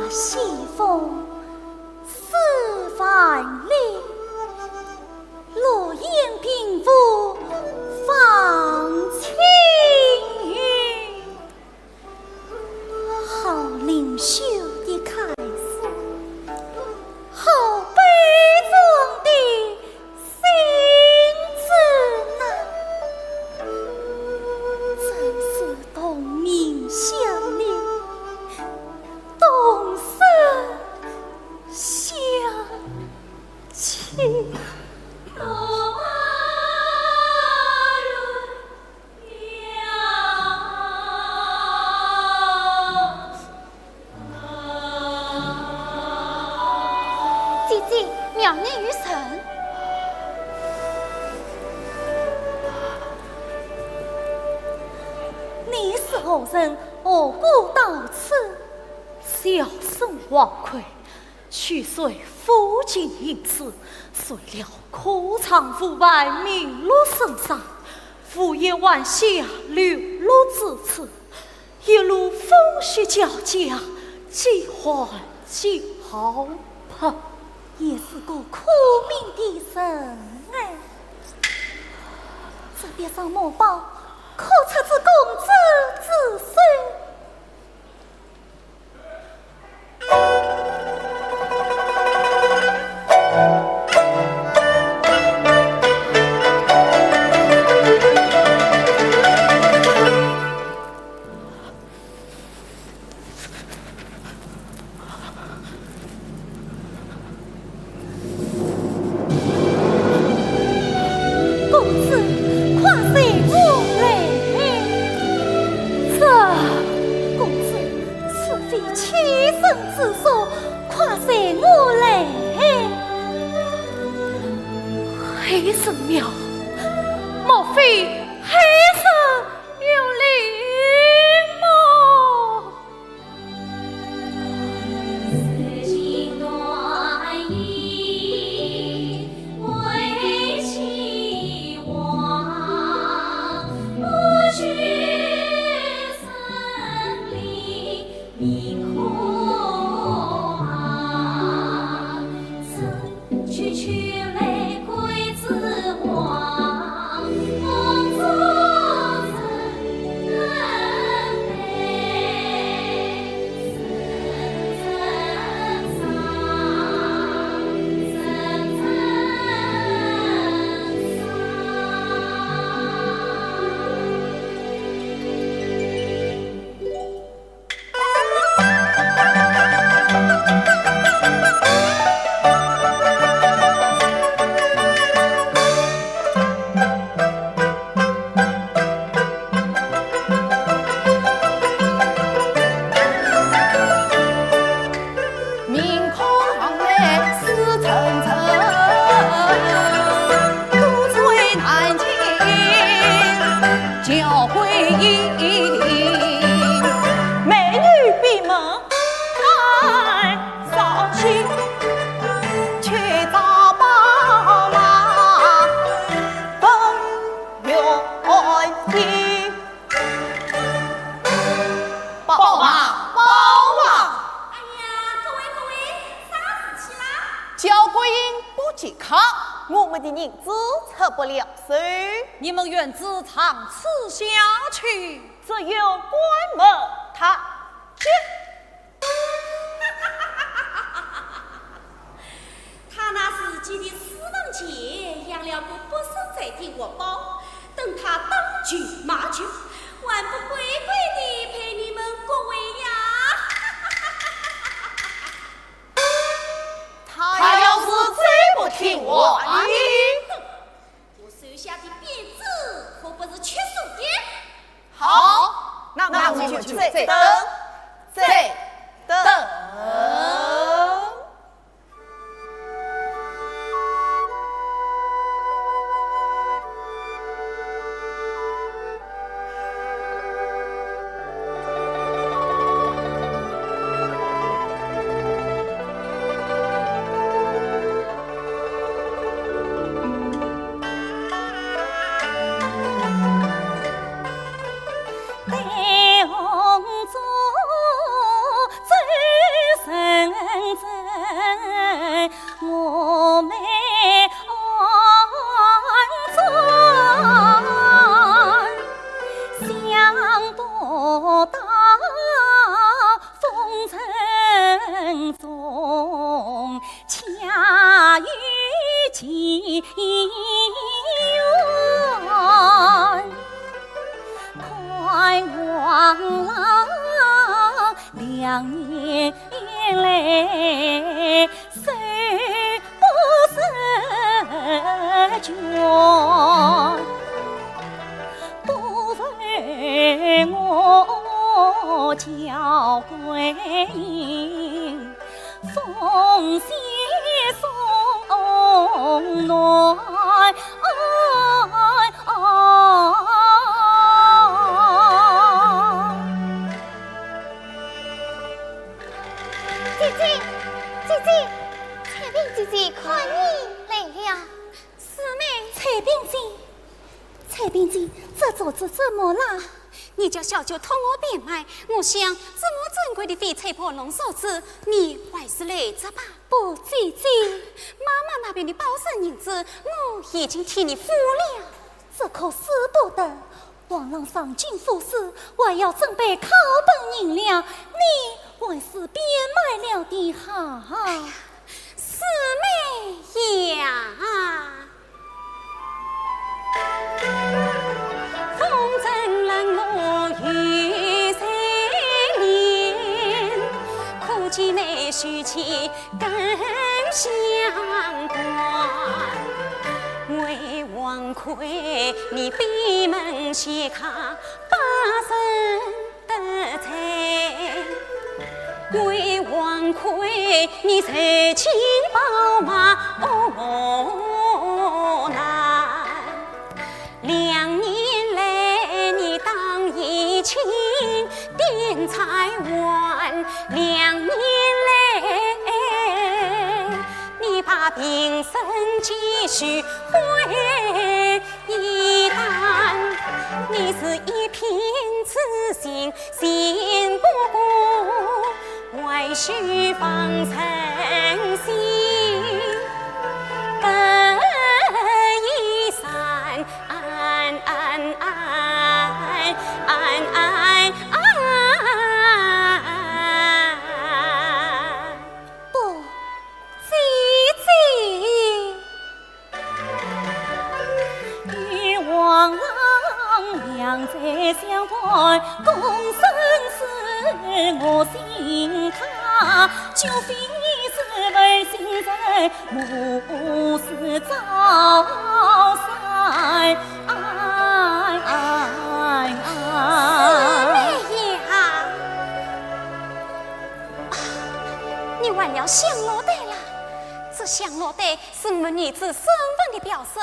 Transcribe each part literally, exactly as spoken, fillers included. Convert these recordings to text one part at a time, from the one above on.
西风四万里，落雁平复望青云。好灵秀的开始，好悲壮的心志呐！真是同名相恋，同生相 亲。姐姐，妙音于神。你是何人？何故到此？小生王魁， 去随父亲行刺，谁料科场无牌，名落孙山，无言还乡，流落至此，一路风雪交加，饥寒交迫。也是个苦命的人哎。这边上墨宝，可出自公子之手。 公子，快随我来。这，公子，此非欺人之所，快随我来。黑神庙，莫非黑神有灵么？美女闭门开，早起去找宝马奔远行。宝马，宝马。哎呀，各位，各位，啥事体啦？敫桂英不见客，我们的银子出不了手。你们愿仔长此下去， 这有关么？他，切！他那时间的私房钱养了个不少，在天活宝，等他当穷卖穷，还不乖乖地陪你们各位呀？他要是再不听话呢？ 我手下的匾子可不是吃素的。好，那我们就再等，再来，谁不是眷？不为我娇贵人，凤喜送暖。 姐姐，姐姐，采萍姐姐，看你来了。是妹。采萍姐，采萍姐，这镯子怎么了？你家小舅托我变卖，我想这么珍贵的翡翠宝龙首饰，你还是留着吧。不，姐姐。妈妈那边的宝石银子，我已经替你付了。这可使不得， 皇上上京赴试，还要准备考本银两，你还是变卖了的好。哎呀，是妹呀。风尘冷落雨水淋，可见妹须去更相关。唯望 亏你闭门谢客，把身得罪，唯望亏你受尽宝马哦难。两年来你当以清点财还，两年来 你把平生积蓄挥一旦，你是一片痴心心不过，还须放人心。这一生，不， 姐姐。与王郎两醉相欢，共生死我心他，酒醒时分醒人，目似朝山。哎，哎，哎。是妹呀。 啊，你还了香罗袋啦？这香罗袋是我们女子身份的表示，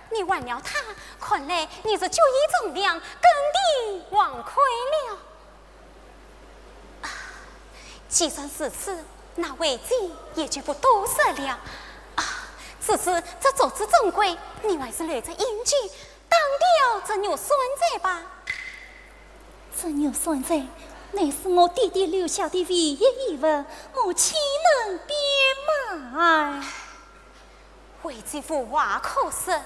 你还了它，看来你是酒意中良，跟定王魁了。啊，既然如此，那为姐也就不多说了。啊，只是这镯子珍贵，你还是留着应急，当掉这玉簪子吧。 这玉簪子乃是我爹爹留下的唯一遗物，我岂能变卖？为姐无话可说，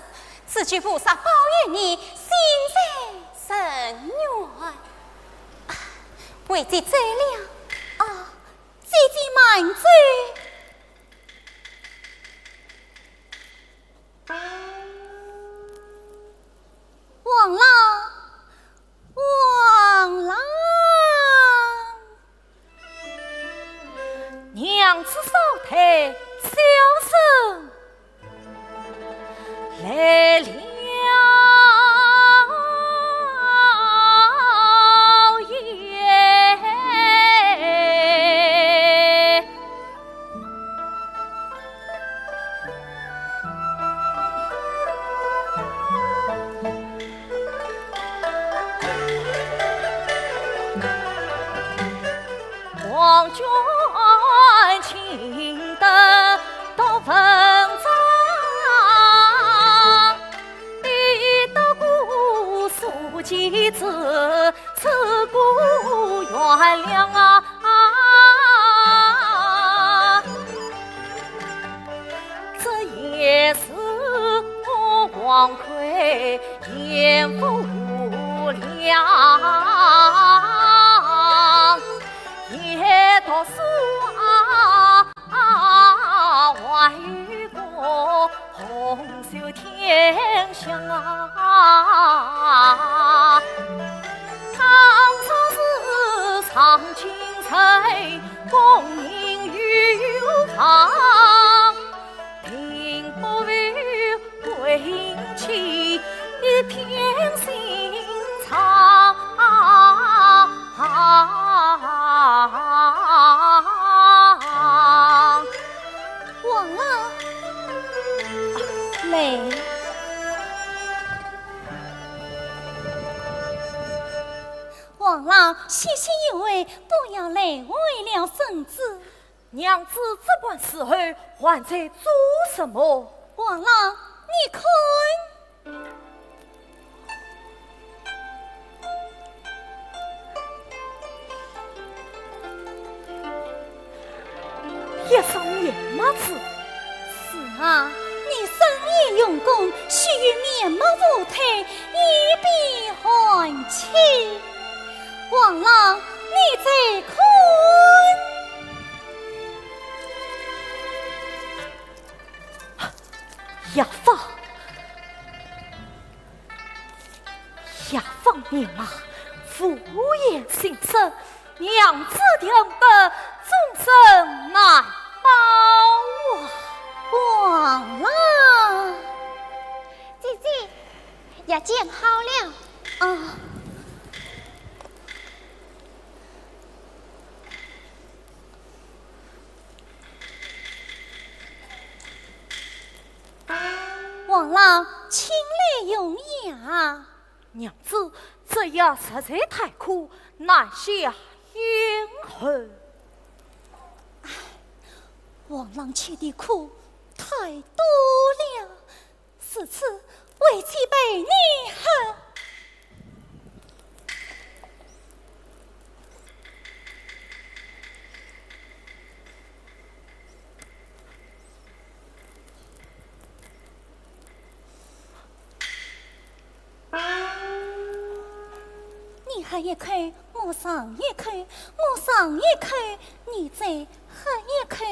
只求菩萨保佑你心随人愿。啊，为姐走了。啊，姐姐慢走。王郎， 王郎。娘子稍待，小生来了也。 王君请得独文章。啊，并不为归期一片心肠。王郎，来。王郎，谢谢一位，不要来为了孙子。 娘子这般时候还在做什么？王郎，你看。一双棉袜子。是啊，你深夜用功，须与棉袜护腿，以避寒气。王郎，你再看。 雅芳，雅芳棉袜，无言心声，娘子听得终身难保啊！王郎。姐姐，药煎好了。啊。 王郎，请来用药。娘子，这药实在太苦，难下咽喉。唉，王郎吃的苦太多了。 如此，为妻陪你喝。你喝一口，我尝一口，我尝一口，你再喝一口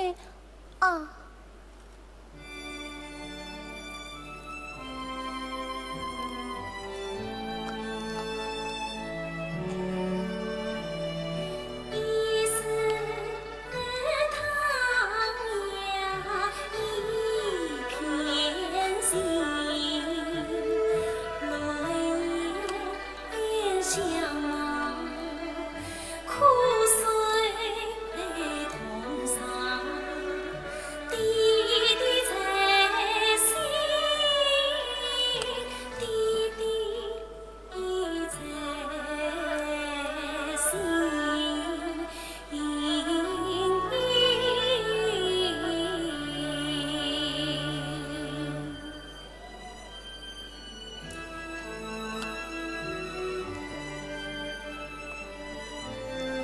啊。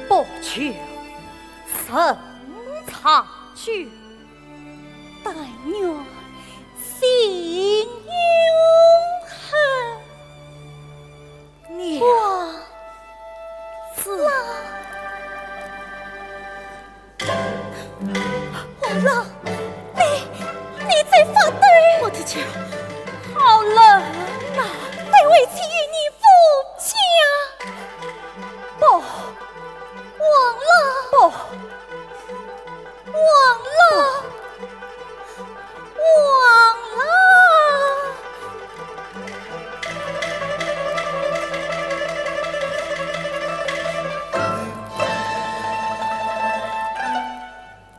不求深长久，但愿心永恒。娘子。 王郎，你，你在发抖。我的脚好冷啊！待为妻与你敷下。不。王郎。不。王郎。王郎。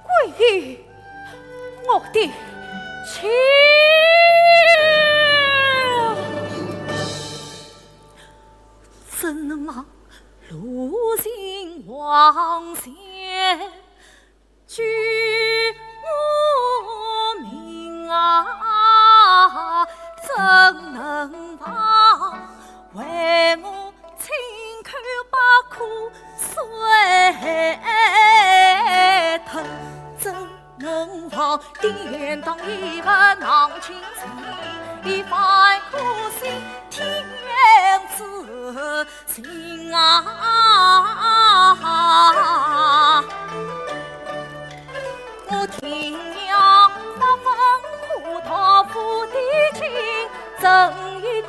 归于我的妻。怎能望路尽黄泉救我命啊？怎能望为我 轻叩百苦岁头，怎能望天堂一佛浪尽情，一番苦心天之行啊！我天涯百分苦道无地境，怎一个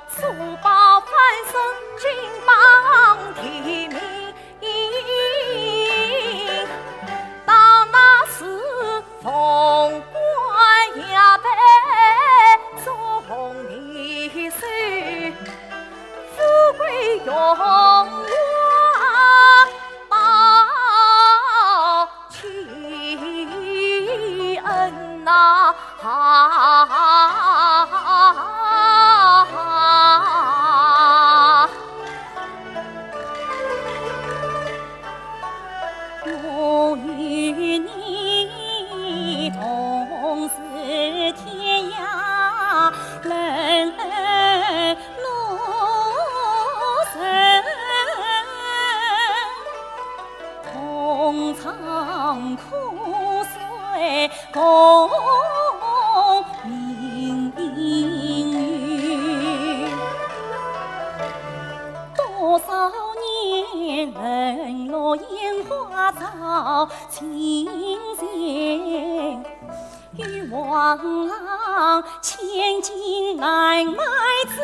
数百万生金榜题名，到那时恩呐，我与你同是天涯门路人，同唱苦水 功名。多少年冷落烟花照尽人，与往郎千金难买之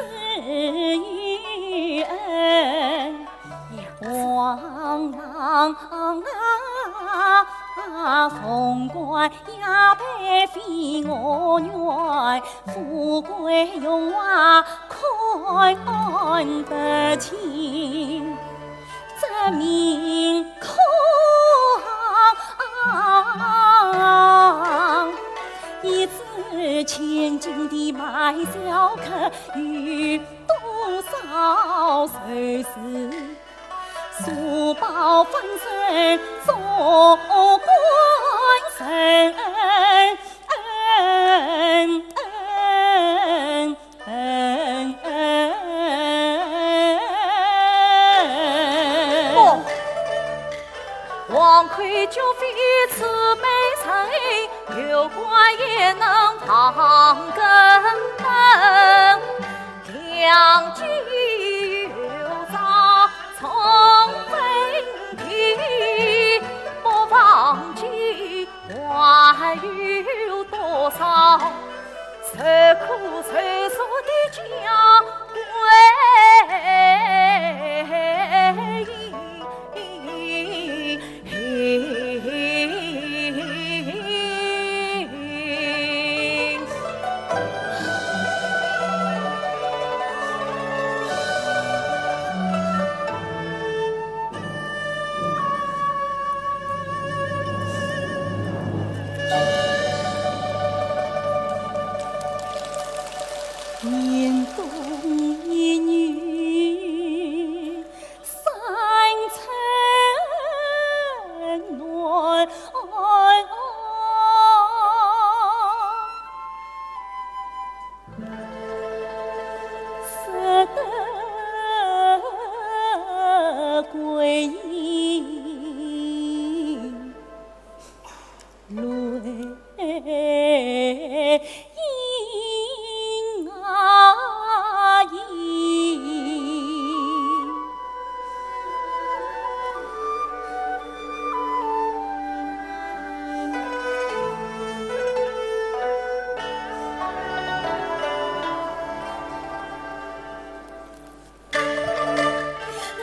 恩。 王郎啊，凤冠霞帔非我愿，富贵荣华看不清，真命苦行。一柱千金的卖笑客，有多少愁思 素报粉身做官人。哦，王魁绝非此美人，有官也能防更本。 良机有兆重分地，不忘记还有多少受苦受zor的家规。 年冬一月 三春暖，识得归鸾。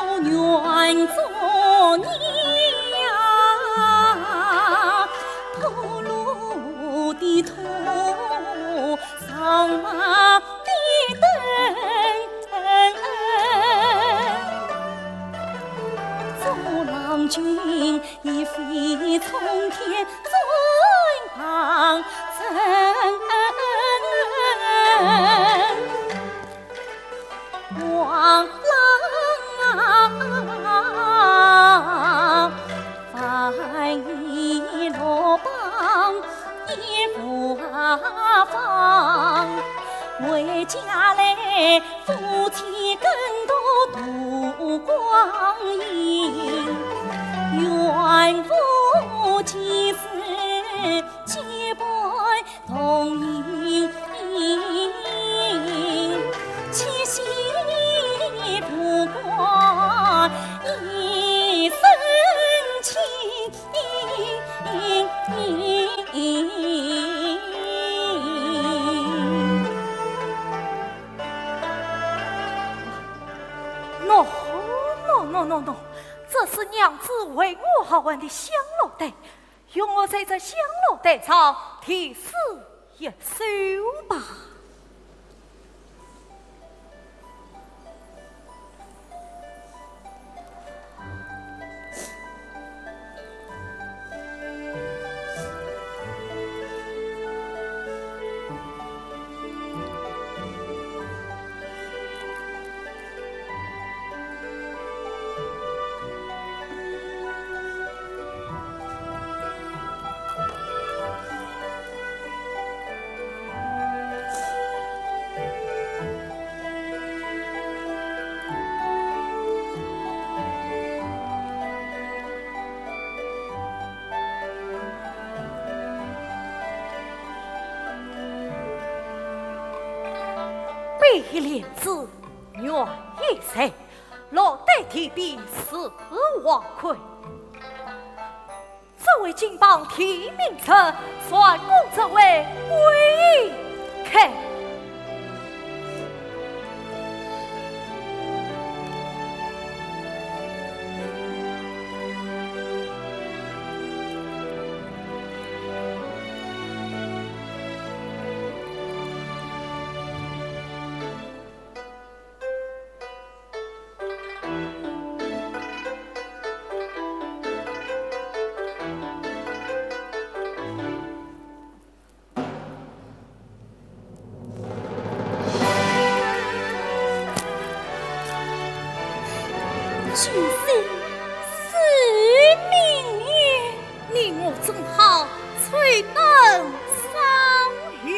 我愿做你呀，铺路的土，上马的灯，做郎君已飞冲天，转旁征。 王郎啊，万一落榜一无妨，回家来夫妻更多度光阴，愿夫妻是结拜 同心，七夕不管一身轻。喏，喏，喏，喏，这是娘子为我好换的香罗带。 容我在这香罗带上题诗一首吧。一链子，缘一线，落得地边是黄魁。这位金榜题名者，算公子为归客。 君心似明月，你我怎好吹灯赏月？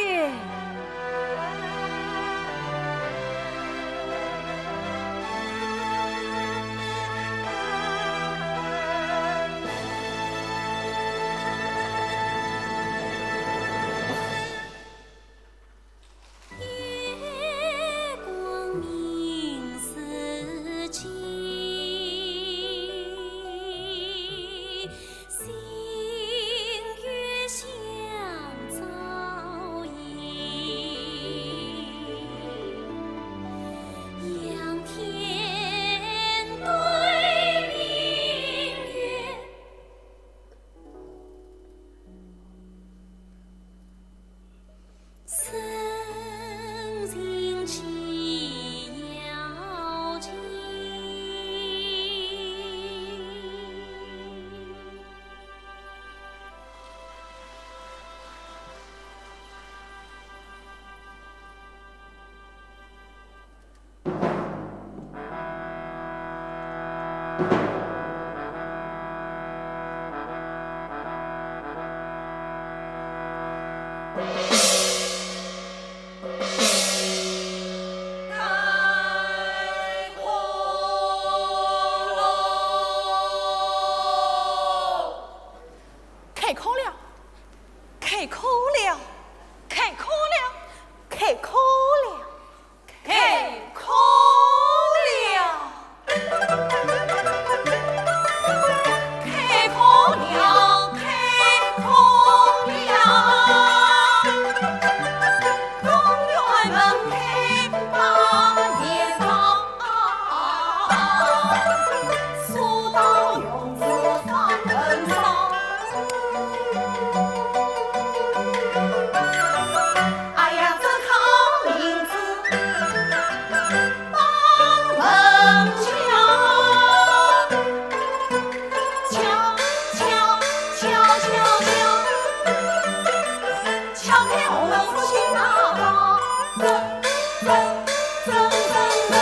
开口了，开口了，开口了，开口了。 开口了，开口了，开口了。状元门开把年早，说到用字方恨少。 哎呀，这套名字帮人叫，叫，叫，叫，叫，叫，敲开红楼福星大房，噔，噔，噔，噔，噔。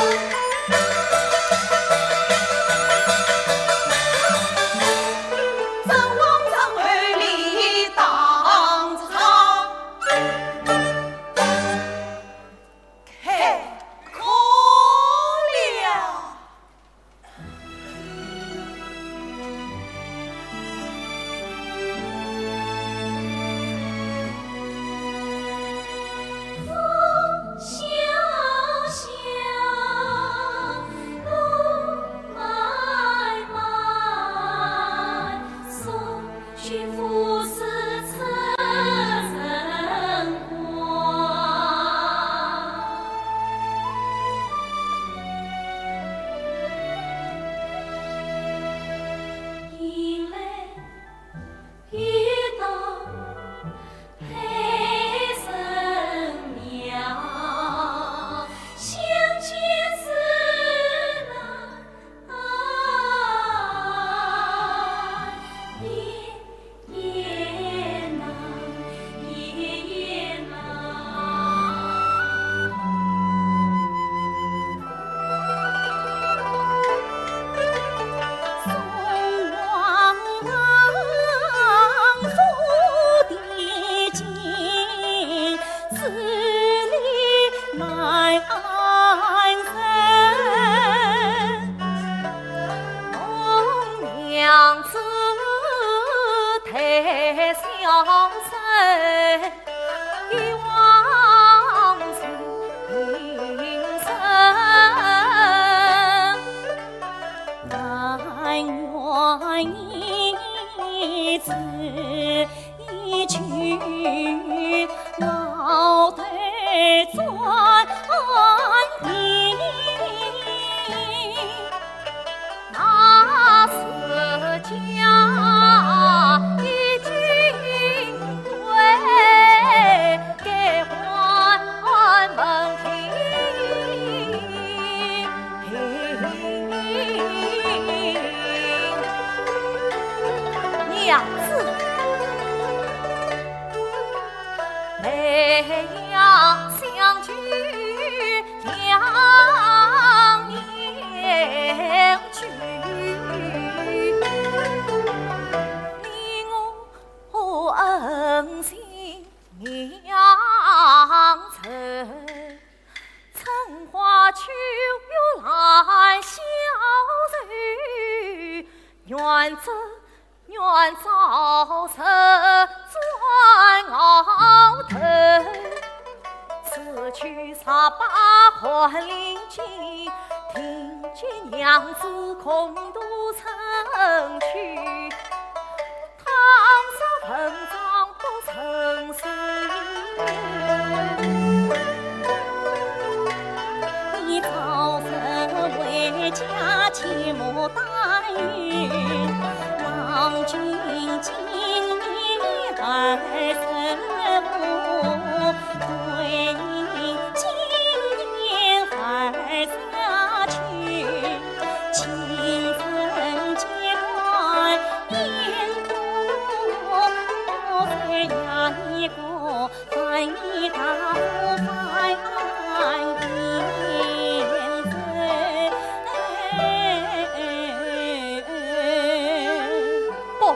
不，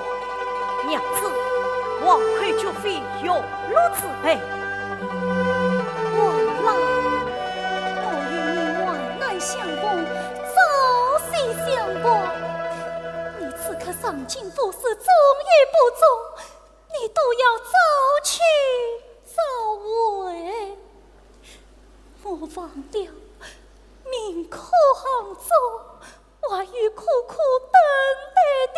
娘子，王魁绝非玉露之辈。王郎，我与你患难相逢，朝夕相伴，你此刻丧尽夫事，忠与不忠，你都要早去早回。我忘了命苦杭州，还有苦苦等待的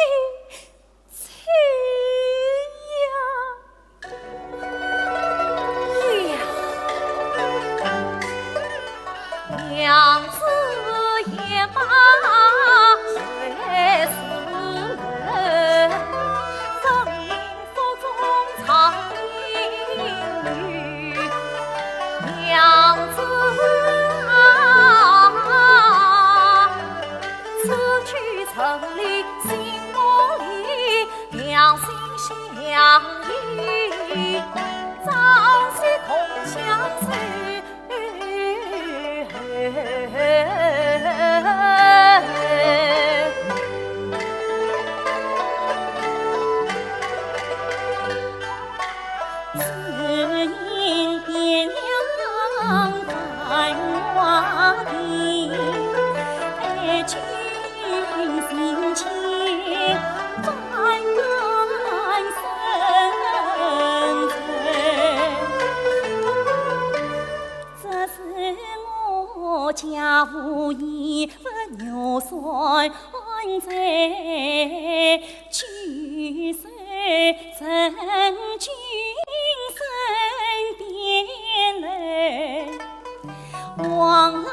王郎，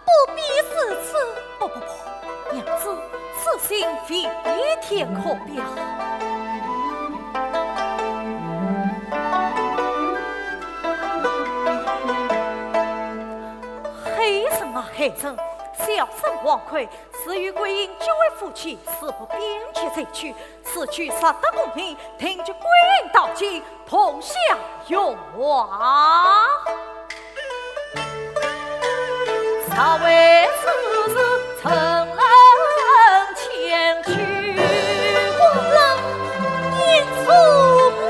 不必如此。不不不，娘子，此心未免可表。 黑人啊黑人，小生王魁，自与桂英结为夫妻，誓不变节再娶。此去杀得功名，定与桂英到京，同享荣华。 王郎，你错了。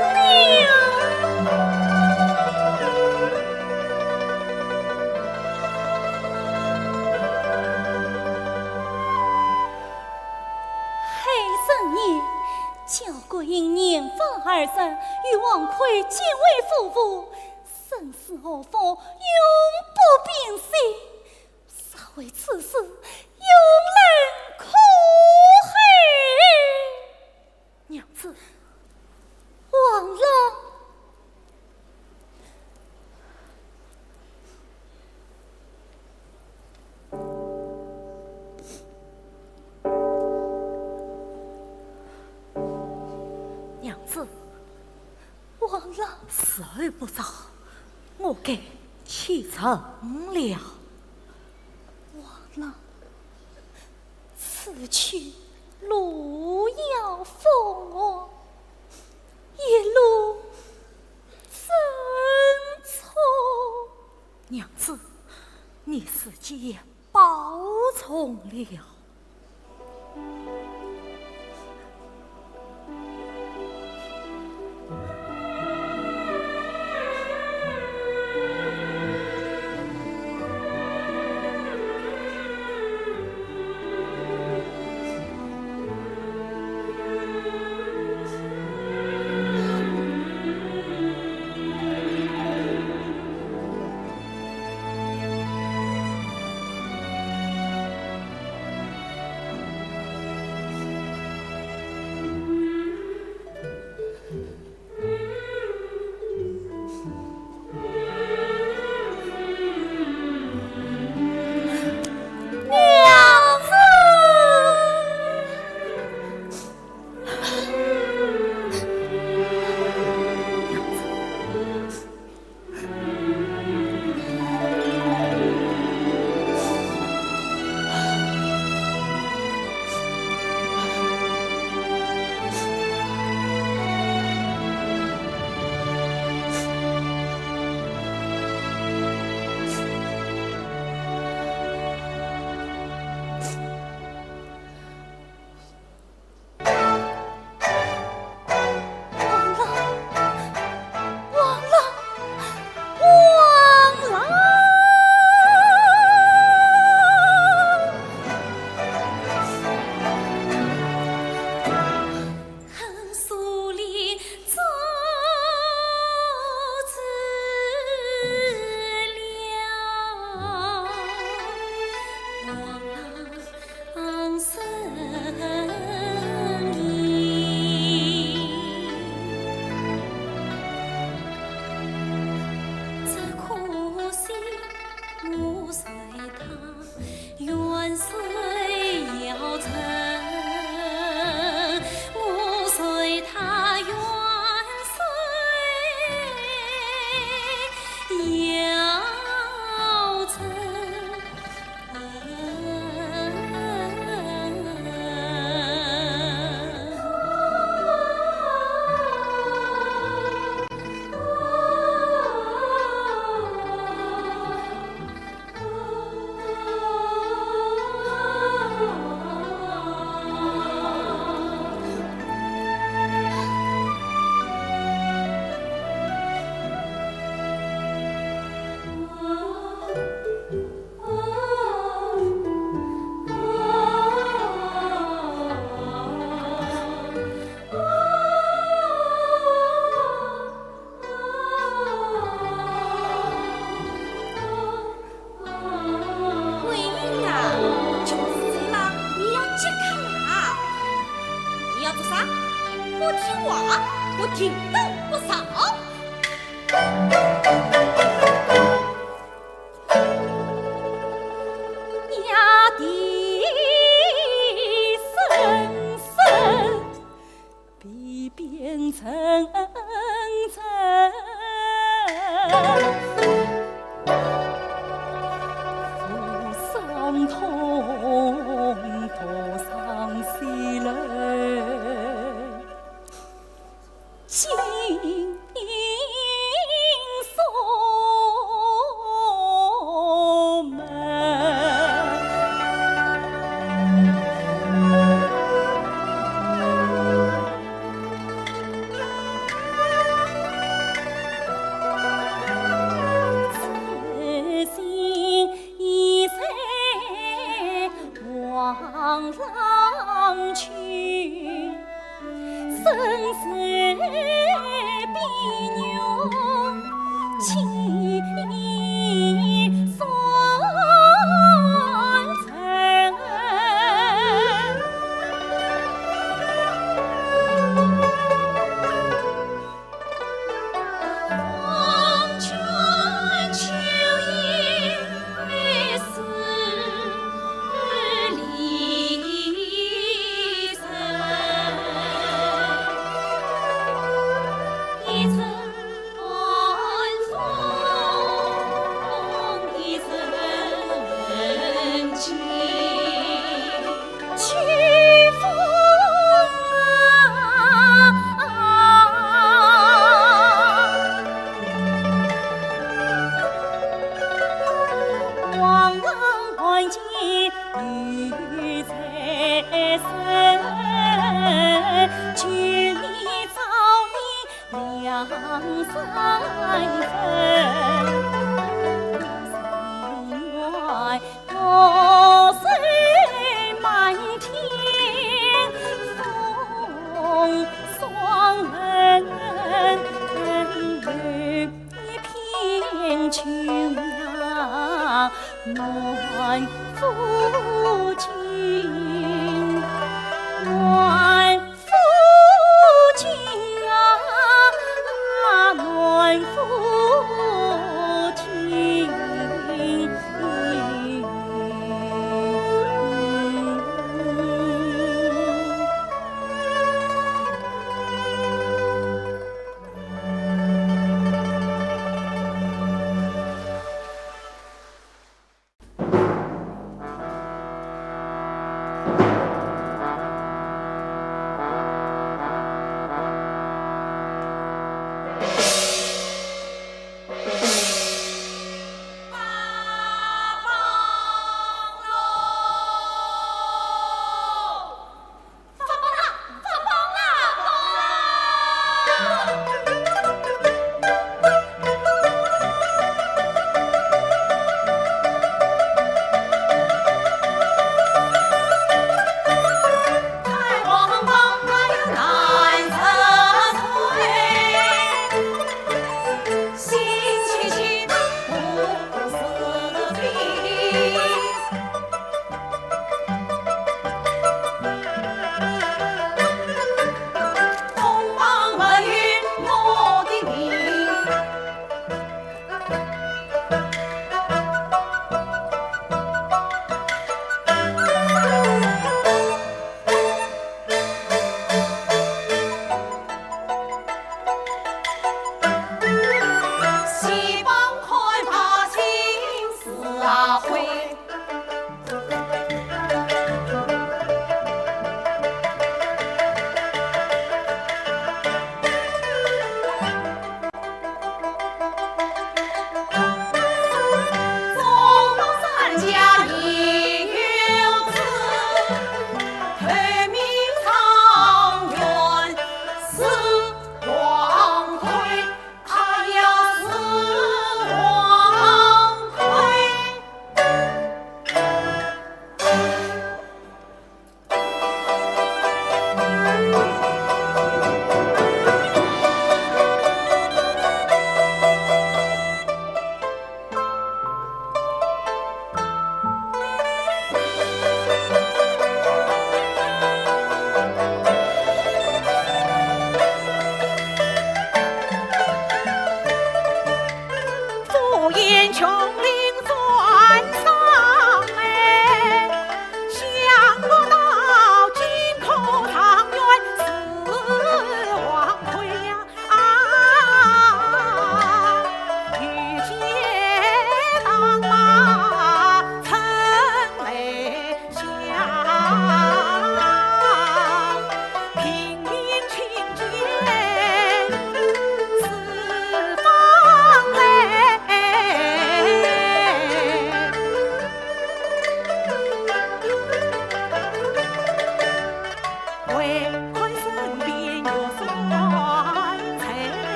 黑人也， 叫桂英年方二十，与王魁竟为夫妇，生死祸福永不平息，若为此事，有人可恨。娘子，王郎。 娘子，王郎。时候不早，我该启程了。王郎，此去路遥风寒，一路珍重。娘子，你自己也保重了。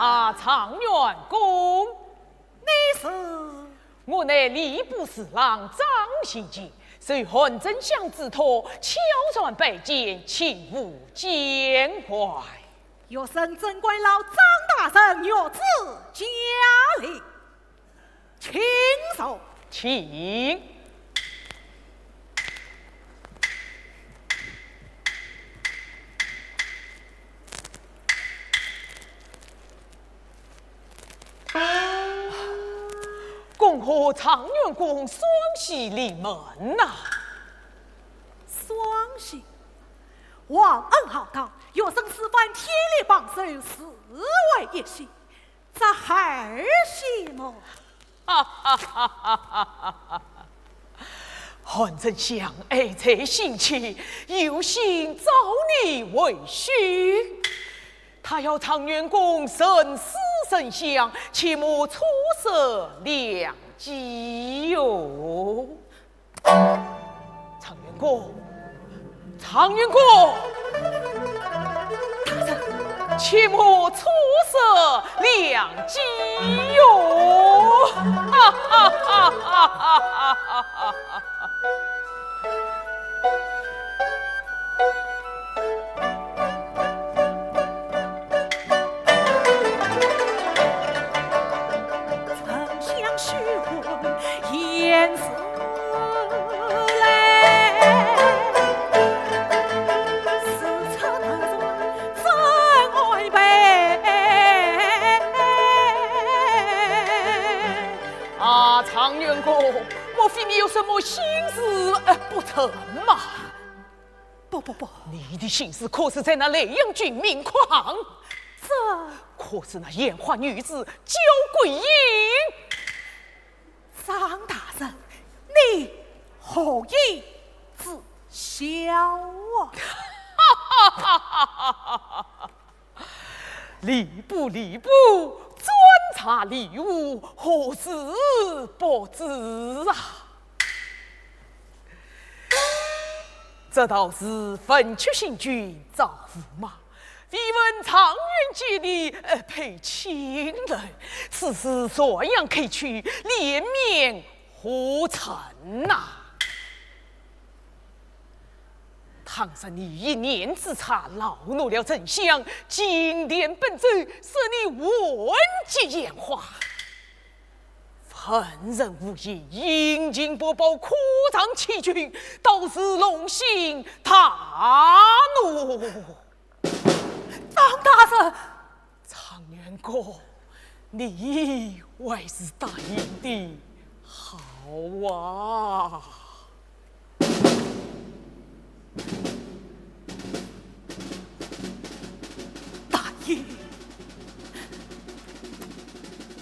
啊，状元公。你是？我乃吏部侍郎张行健，受韩丞相之托，巧传拜见秦武见怪。学生曾贵老张大人，玉指嘉礼。 请坐。请。恭贺状元公双喜临门呐！双喜？ 皇恩浩荡，学生师范，天理傍手，自为一喜，这还需么？韩丞相爱才心切，有心招你为婿。他要状元公认师认相，切莫错失良机哟。 状元公，状元公，大人，切莫错失良机哟！哈哈哈哈哈哈！ 啊，状元公，莫非你有什么心事，呃，不成吗？ 不，不，不。你的心思可是在那莱阳郡闵况？这……可是那烟花女子焦桂英。张大人，你何以知晓啊？吏部，吏部，专查吏务，何事不知啊？ 这道士文曲星君，造驸马，未闻状元及第，呃，配青楼，此事怎样可取，脸面何存呐？倘若你一念之差，恼怒了丞相，进殿奔走，使你闻及烟花， 问人无疑，殷勤不报，可伤欺君，道士龙心大怒。张大人！状元公，你还是答应的好啊。 答应，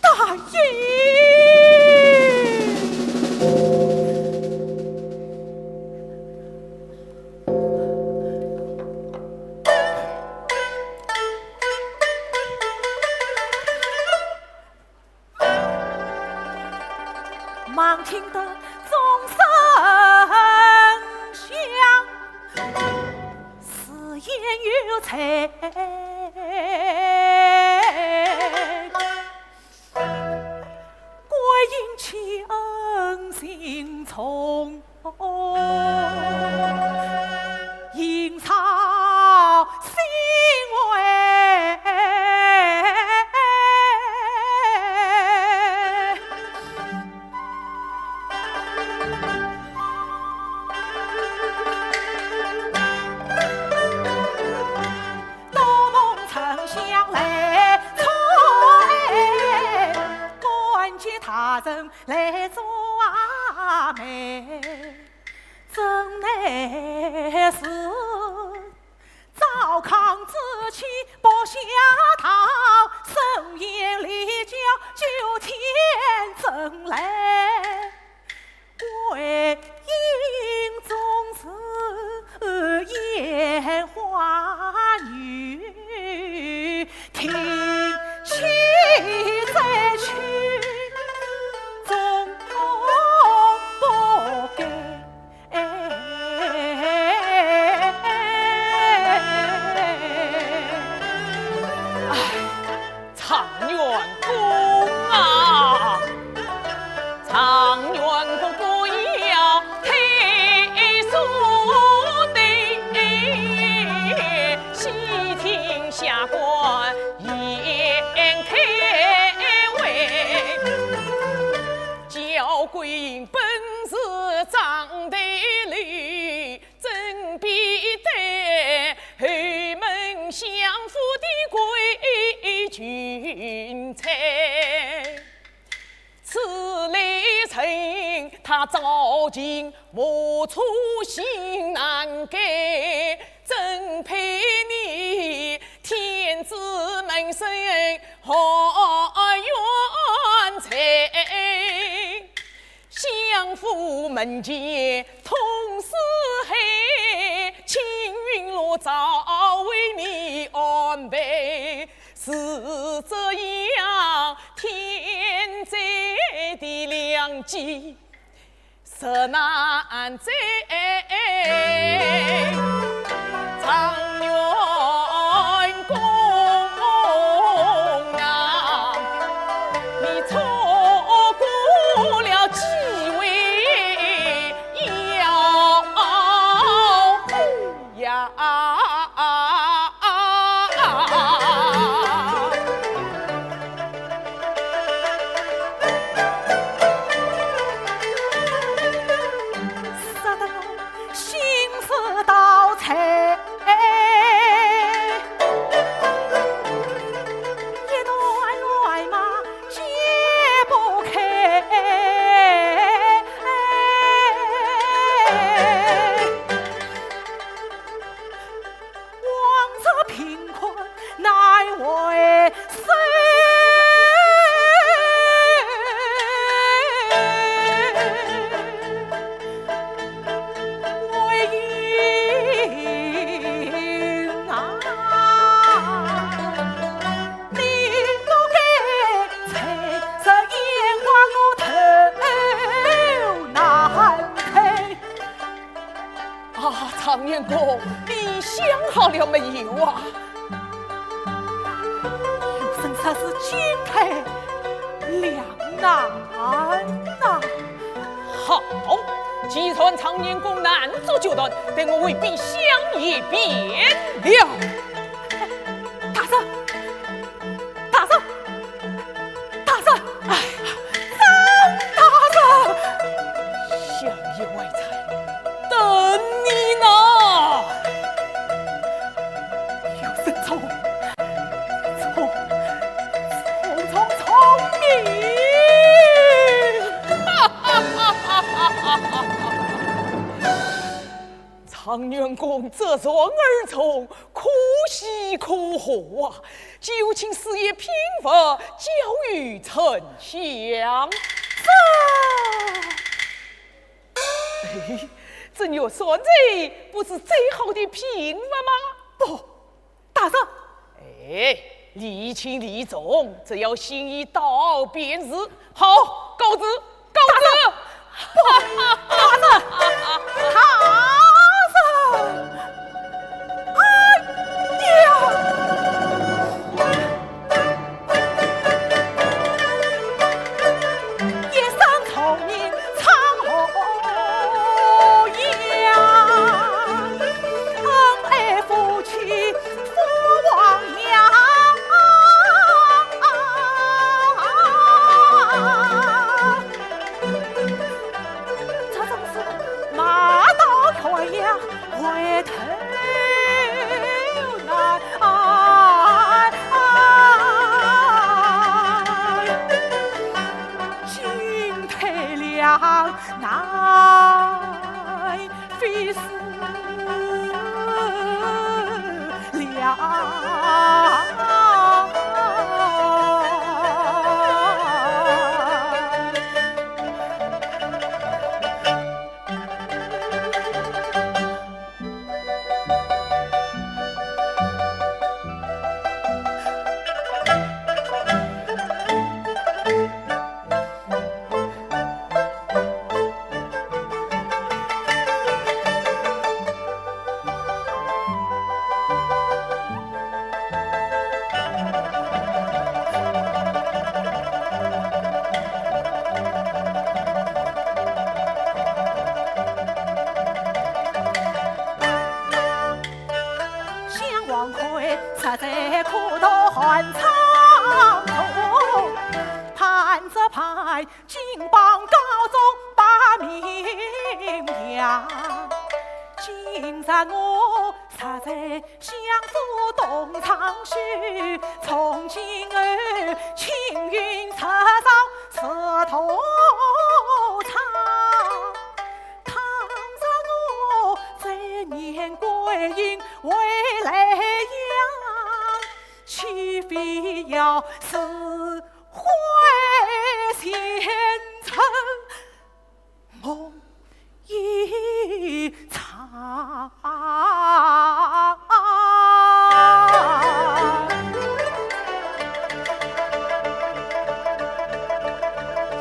答应。哎，状元公啊，状元公不要退缩的，悉听下官言开为。焦桂英本是长得丽， 真比得后门相府的贵君才。此类人，她朝秦暮楚心难改，怎配你相府门前通四海，青云路早为你安排。是这样天灾的良机，实难再。状元公啊，你错过了机会，要呀。 说得我心似刀切，一段乱麻解不开。往日贫困难回首，为因啊，你不该才这眼光我头难开。 啊，状元公，你想好了没有啊？有人说是进退两难呐。好，既然状元公难做决断，待我为婢想一遍了。大人， 大人，大人，哎呀，张大人，相爷还在等你呢。有人聪，聪，聪，聪，聪明。状元公这状而中，可喜可贺啊！ 就请师爷品物，交与丞相。是。哎，这玉扇子不是最好的品物吗？不，大人。哎，礼轻礼重，只要心意到便是。好，告辞。 告辞。大人，大人，大人！哎呀！一生聪明唱和呀，恩爱夫妻 父王呀，这真是马到桥下回头难。进退两难。 非是了。想王魁实在苦读寒窗中，盼着拜 金榜高中把名扬。今日我实在相府东窗事，从今后青云直上紫禁城。倘若我再念桂英回莱阳，岂必要是会前程梦一场。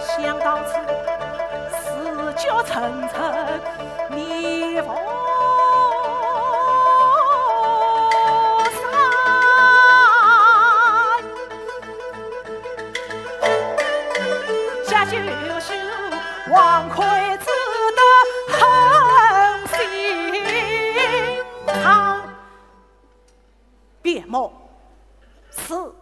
想到此，思觉沉沉，面无 下九霄，王魁只得横行长。别梦时候。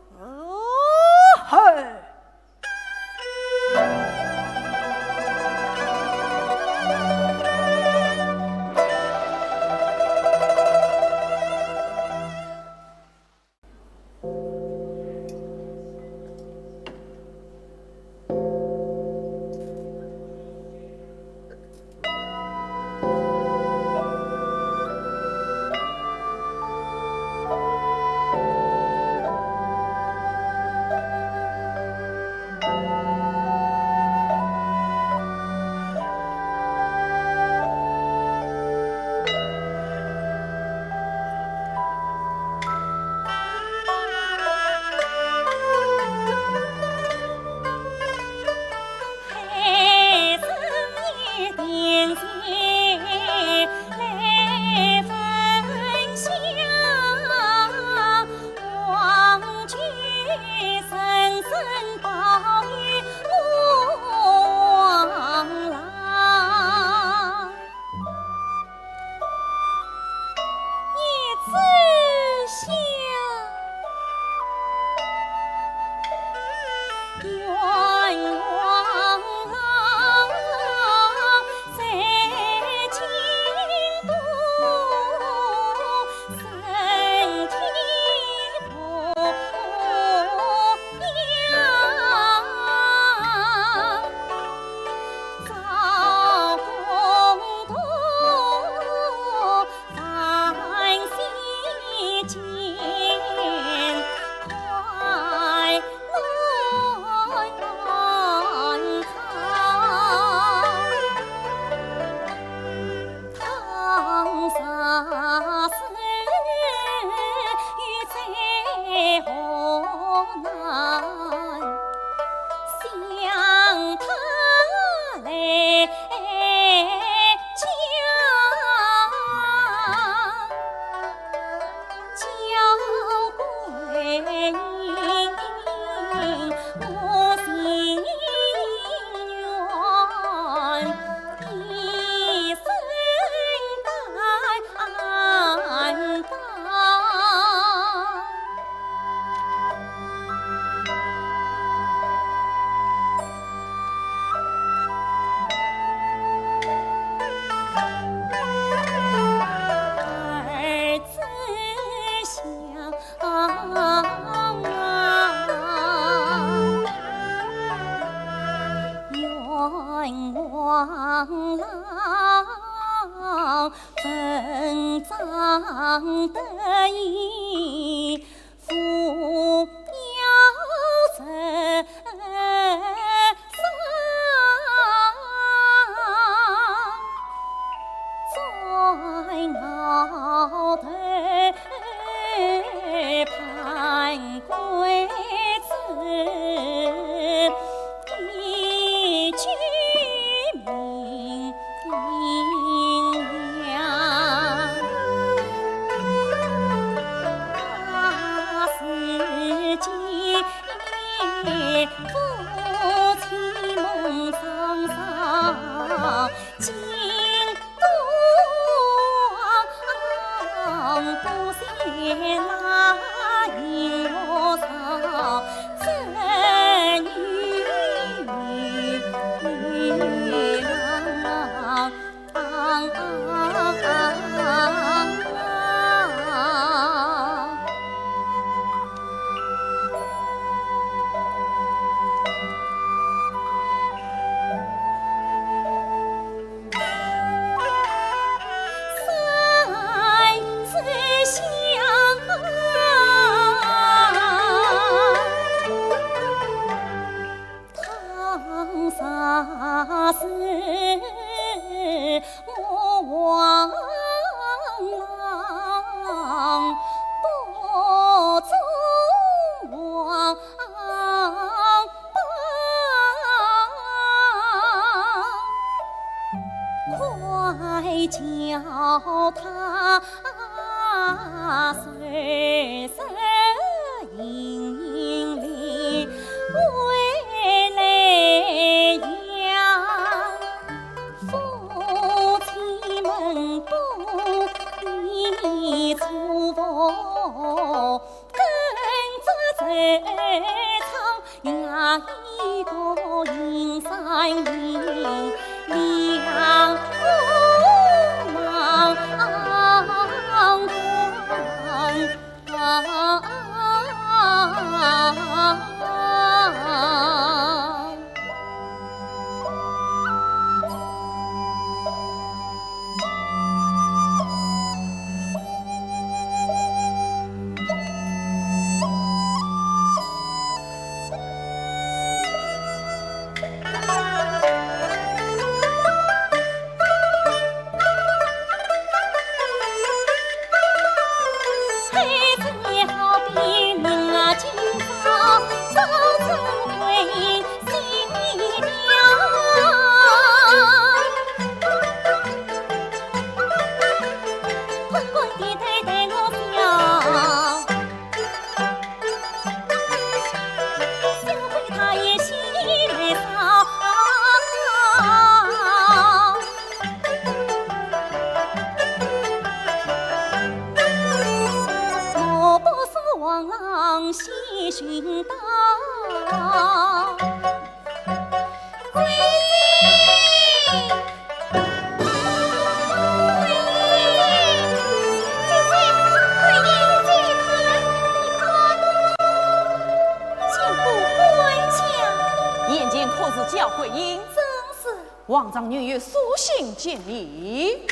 眼前可是焦桂英？正是。王丈女有书信见你。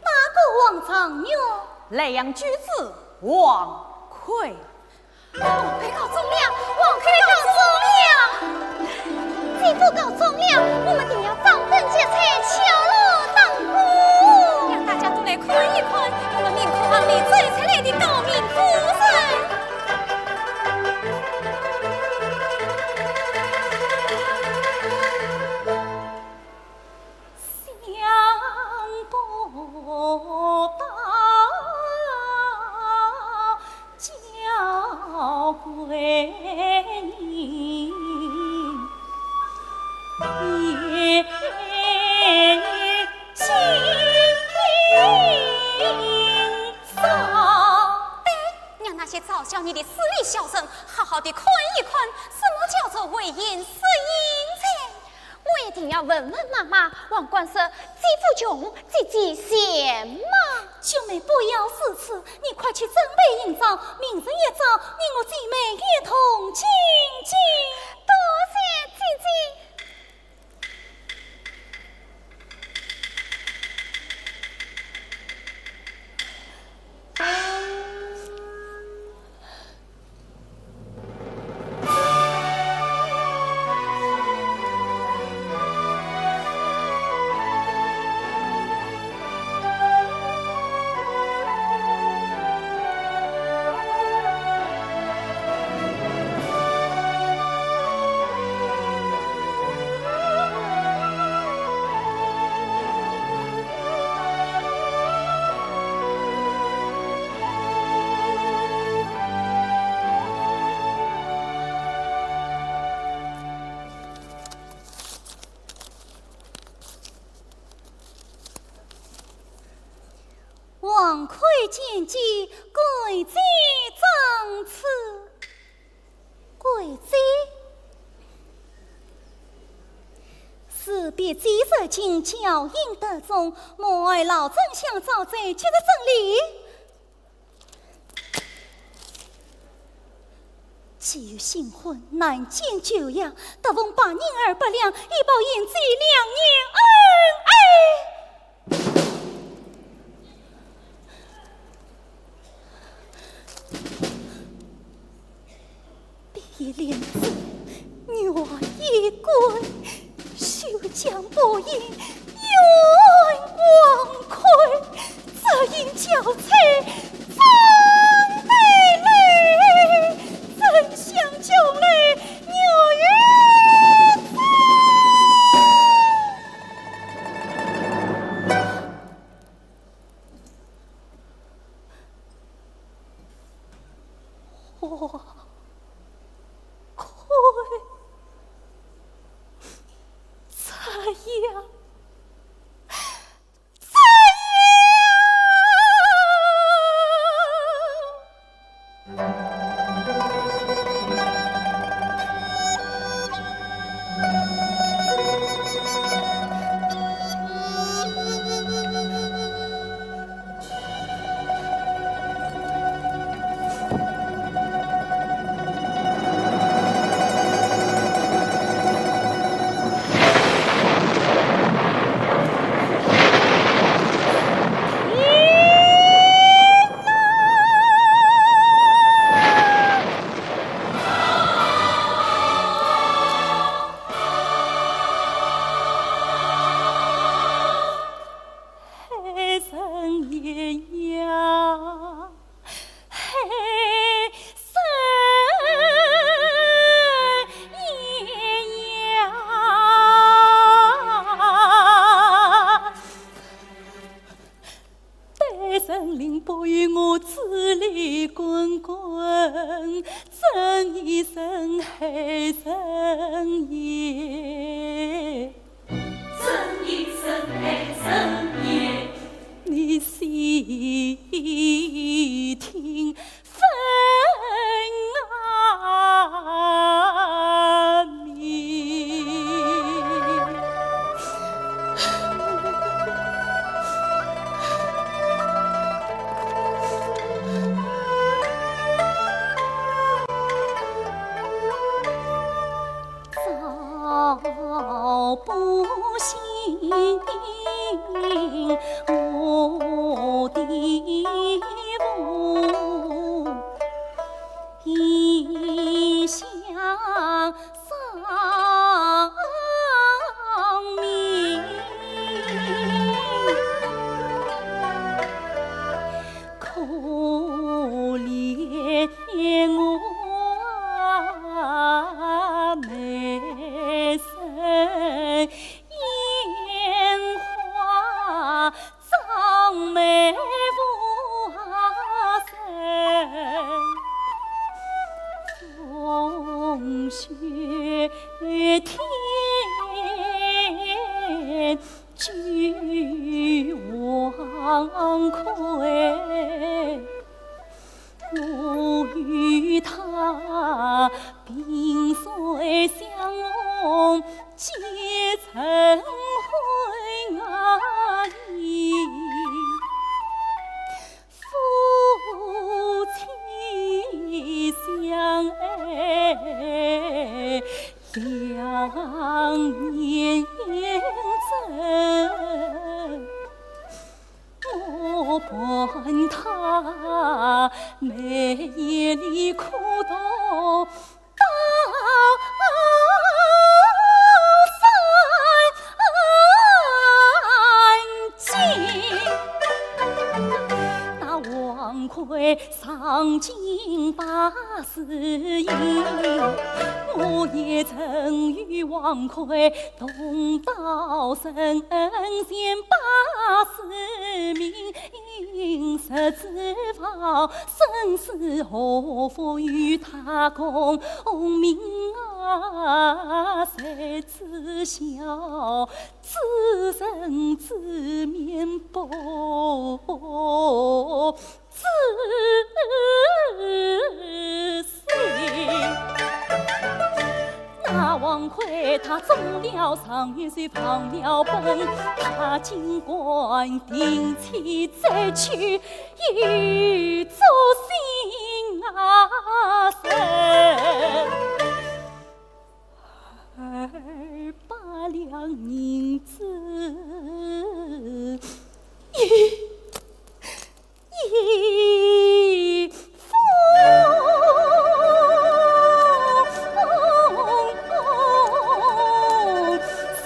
哪个王丈女？莱阳居士王魁。 王魁告状了，王魁告状了。姐夫告状了，我们定要掌灯结彩，敲锣打鼓，让大家都来看一看我们明口行里走出来的诰命夫人。想不到 焦桂英也心灵伤。对，让那些嘲笑你的势利小人好好地看一看，什么叫做危言耸听。 我一定要问问妈妈。王魁说，姐夫穷，姐姐贤嘛。兄妹不要如此，你快去准备行装，明日一早你我姐妹一同进京。多谢姐姐。 王魁见驾，跪在长处。跪在？事必至，如今焦英得中，母爱老丞相赵祚，今日怎理？ 既有新婚，难见旧样，特奉白银二百两，以报贤侄两年恩爱。别两字，愿衣冠。 休将白银怨王魁，只因焦祚真对你，怎想将来月月王魁。 怎样？怎样？真一生黑深夜。真一生黑深夜。你细听分啊明。早不醒，我的父，一向 丧命，可怜我啊，妹身烟花 张眉夫啊，风雪天举黄魁。 我与他萍水相逢几成欢啊！夫妻相爱两年整。 我伴他每夜里苦读到三更。那王魁 上京拜师，我也曾与王魁同到圣贤拜师名，谁知道生死祸福与他功名啊，谁知晓知人知面不 知心。那王魁他中了状元，是放了本，他竟敢定妻再娶，有足心啊！二百两银子，一 一封信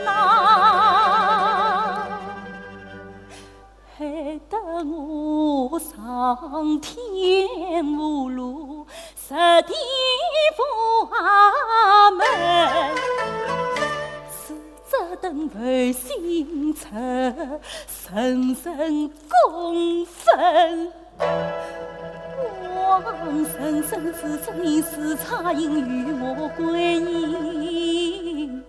呐，害得我上天无路， 入地府衙门，是这等负心人，人人公愤。王人人自称是差人与我归隐。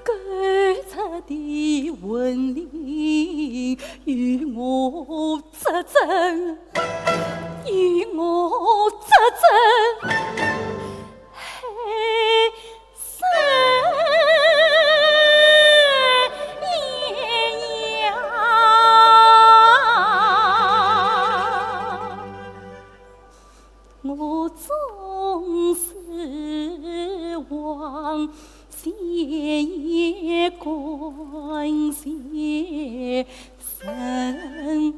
勾结的魂灵与我作证，与我作证，害死鸳鸯。 我总是望谢也感谢神。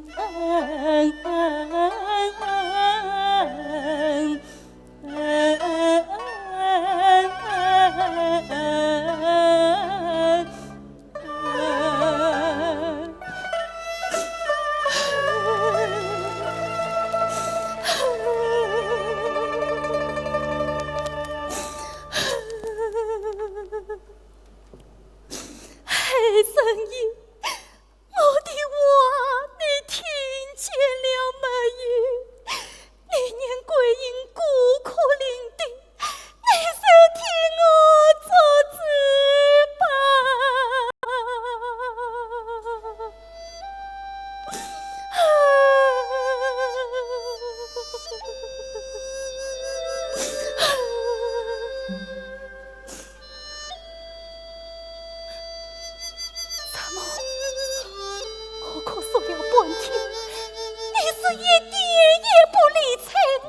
是一点也不理睬我。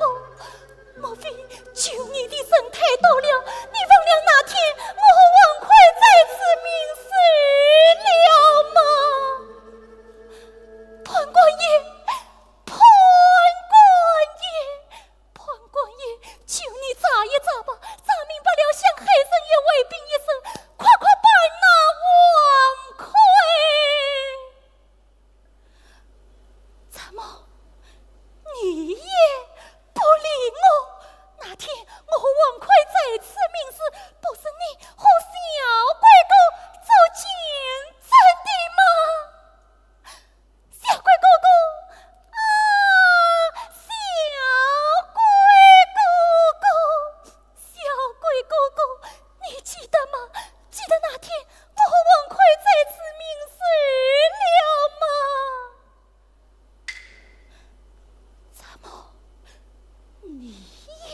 莫非旧年的人太多了，你忘了那天我和王魁在此盟誓了吗？判官爷，判官爷，判官爷，求你眨一眨吧，眨明白了，向黑神爷回禀一声，快快办那王魁。 怎么，你也不理我？那天我和王魁在此盟誓，不是你和小鬼哥做见证的吗？小鬼哥哥啊，小鬼哥哥，小鬼哥哥，你记得吗？记得那天我和王魁在此盟誓了吗？ 怎么，你也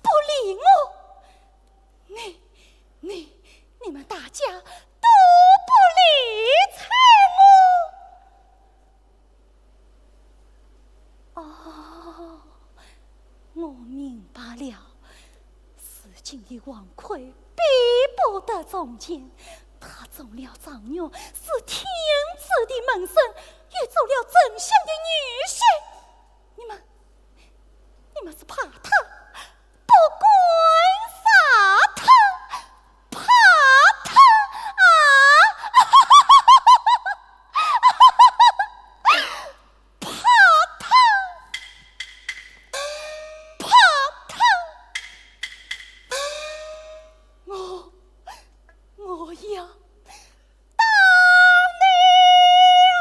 不理我？你、你、你们大家都不理睬我？哦，我明白了。如今的王魁比不得从前，他中了状元，是天子的门生， 也做了丞相的女婿。你们，你们是怕他，不敢杀他，怕他啊！怕他，怕他！我，我要 打你啊！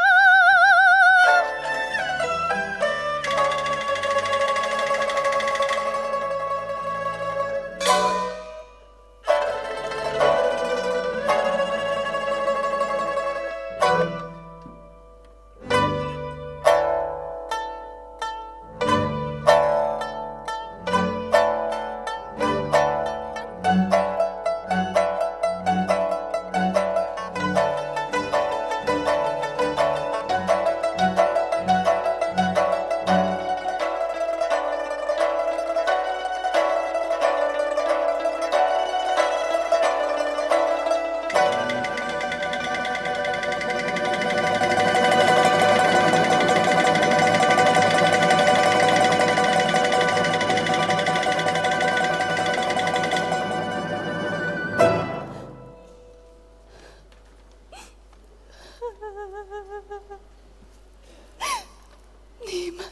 你们，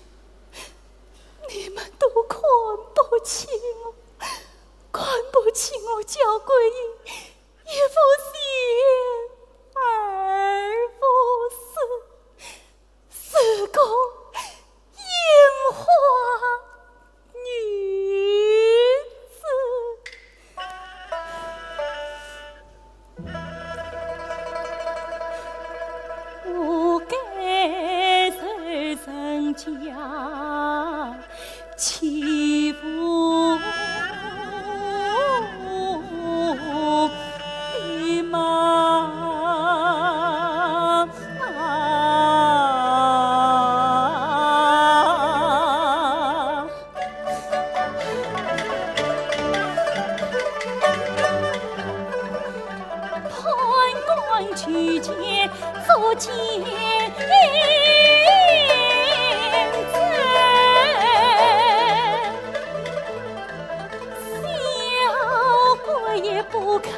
你们都看不起我，看不起我焦桂英，一不贤，二不淑，是个 烟花女子。我该受人家欺负的吗？ 判官举荐做见证。小鬼也不肯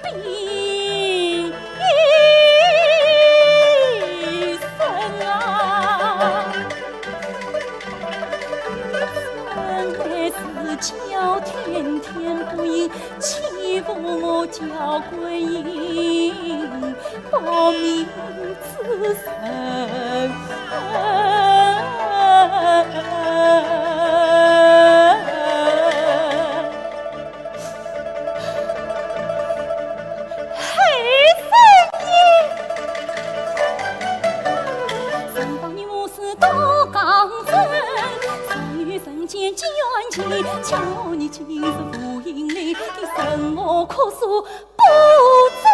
闭声啊，真乃是叫天天不应，欺负我焦桂英，不明之人。 黑生意。上当你我是多讲真，上有人间捐钱，叫你今日无影里，你生活可说不作声。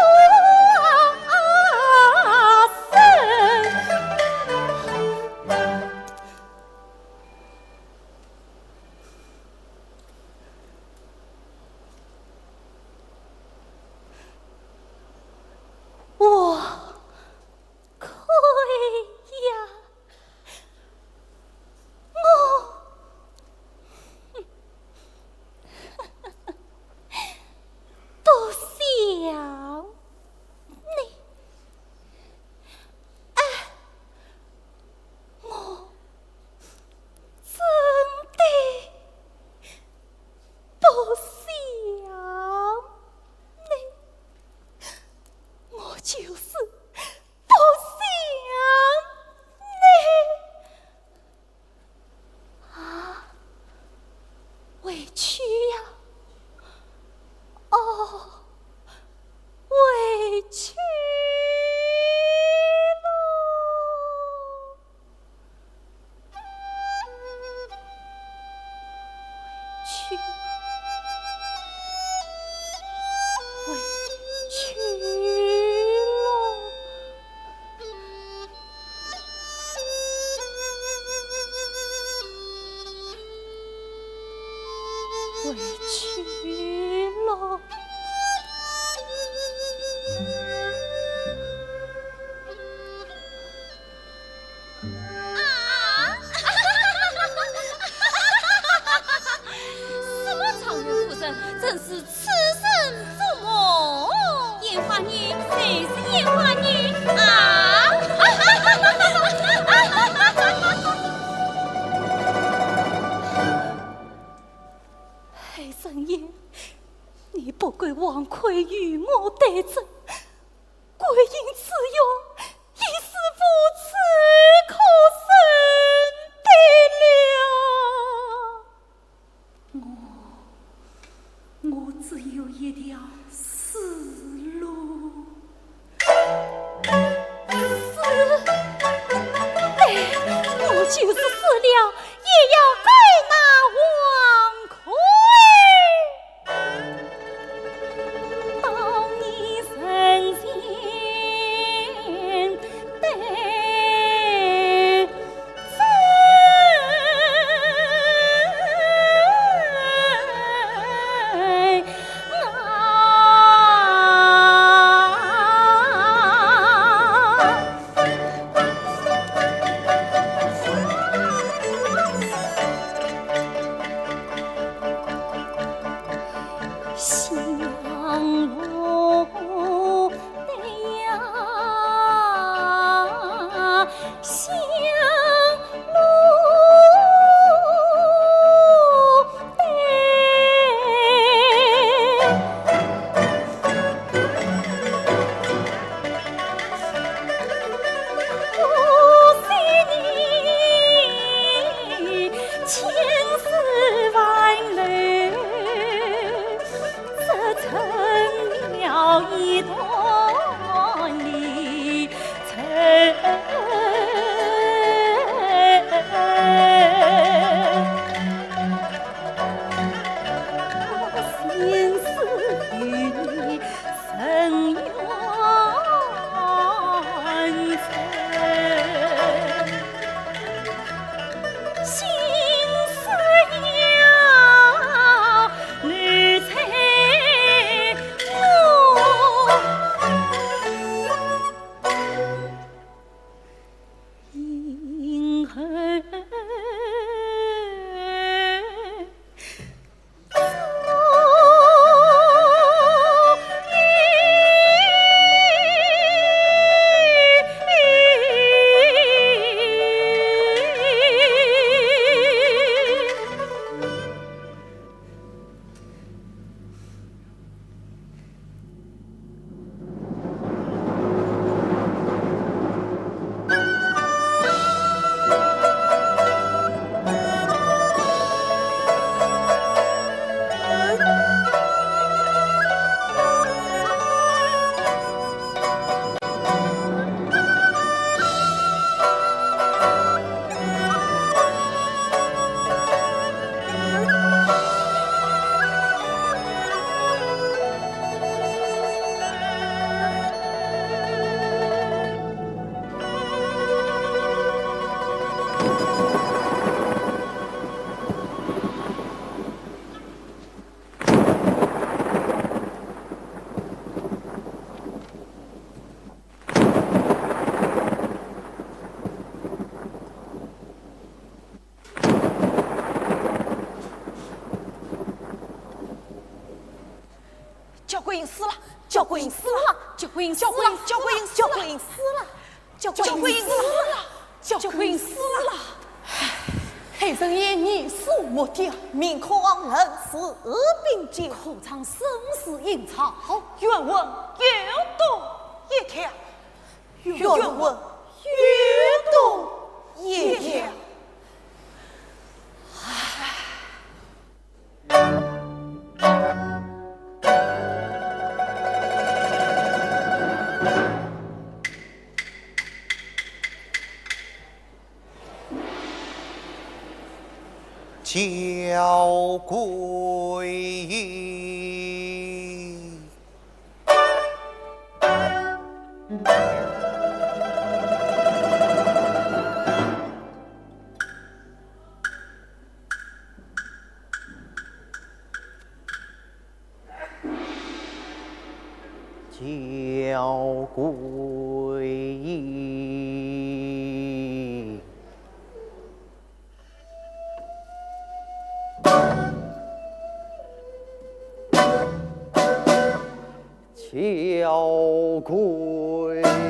就是不想你。啊，委屈呀！哦，委屈了。 去，委屈了，委屈了。 啊！什么状元夫人，真是痴人做梦。烟花女，谁是烟花女啊？黑人烟，你不该枉亏与我对阵， 桂英此冤已是无处可伸的了。我，我只有一条死路。死？对，我就是死了，也要归那王魁。 到你身前对焦桂英死了，焦桂英死了，焦桂英死了，焦桂英死了，焦桂英死了，焦桂英死了，焦桂英死了。黑人烟，你死我掉，明匡冷死并肩，可唱盛世英才，冤枉有多一条，冤枉越多越跳。敫归矣。 敫归矣。 敫归矣。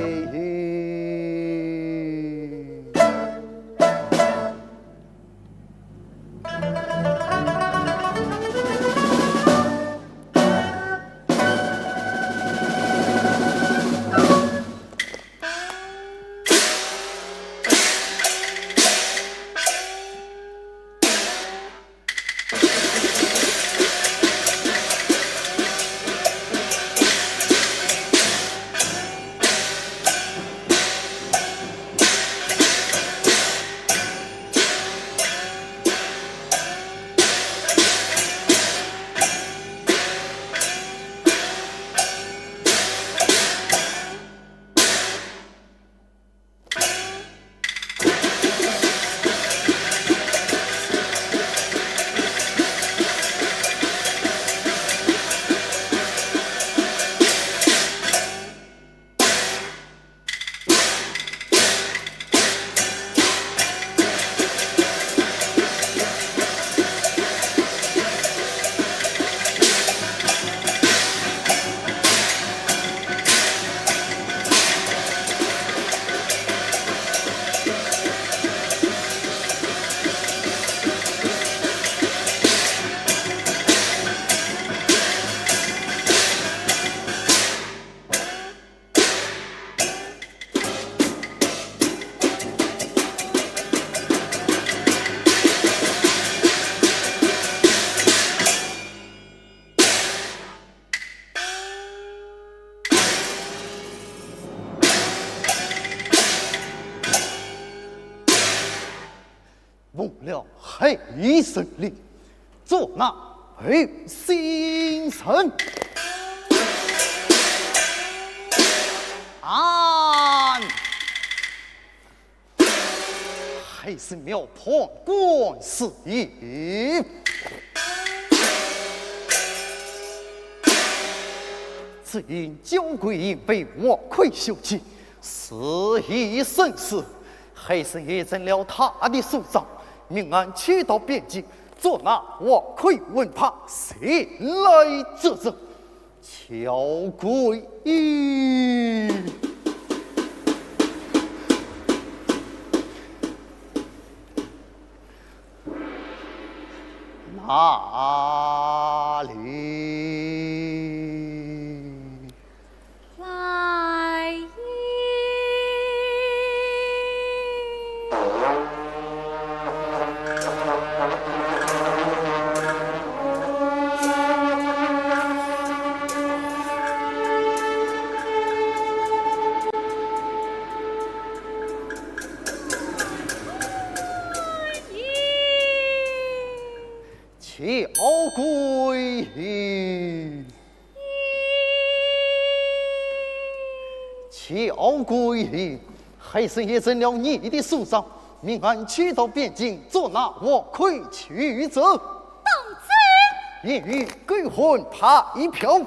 奉了海神令，捉拿海心人。按！海神庙判官是也。只因敫归因被倭寇所劫，死于生死。 海神爷成了他的首长，命俺去到边境，捉拿倭寇魂魄，前来作证。敫归矣。哪里？ 来也。敫归矣。 敫归矣。海神爷成了你的首长，命俺去到边境，捉拿倭寇去者。当真？愿与狗混拍一票。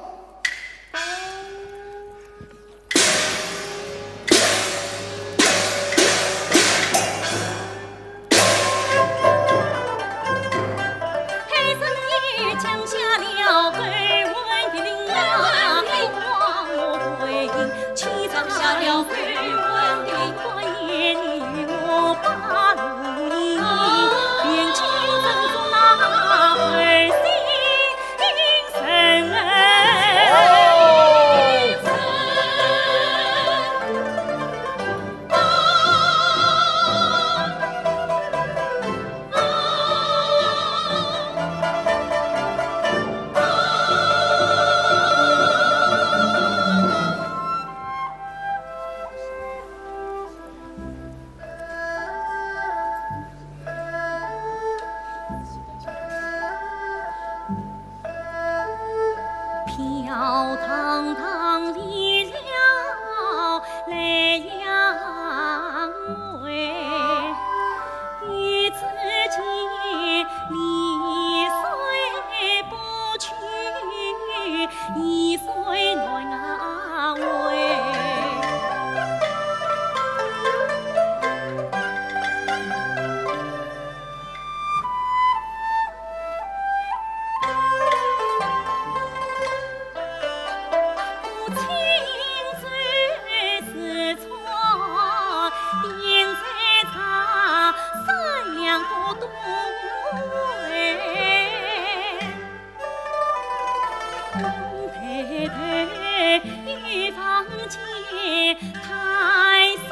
泰山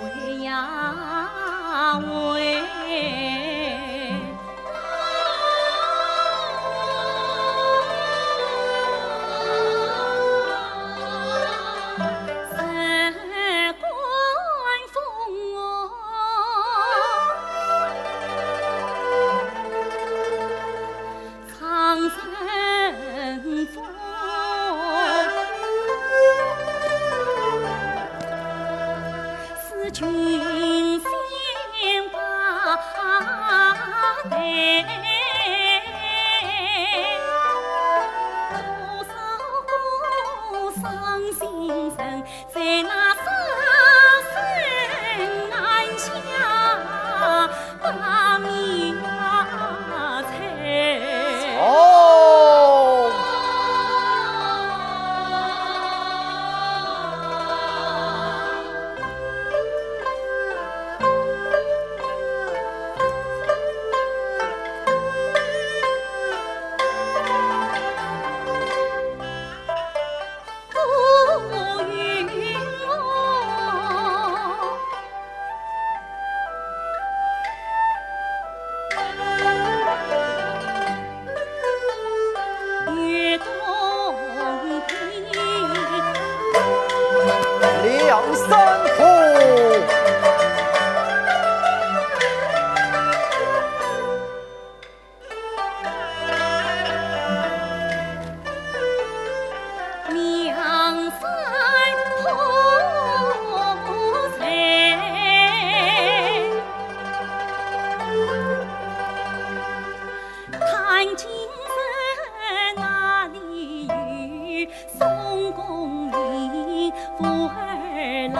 为呀为，日光风哦。 唱春风，是群星把对，多少个伤心人。 在那沙僧岸下把命啊哉。哦。梁山泊。 梁山泊上，看今日哪里有松公林武二郎。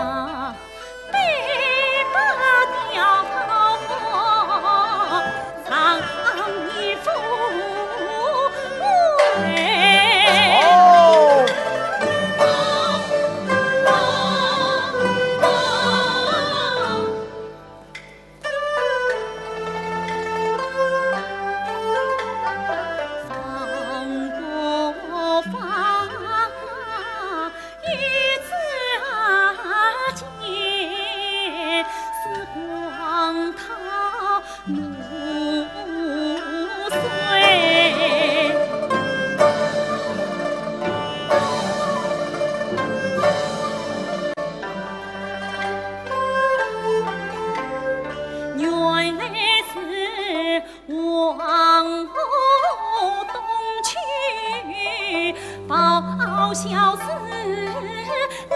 原来是 往东去报消息来。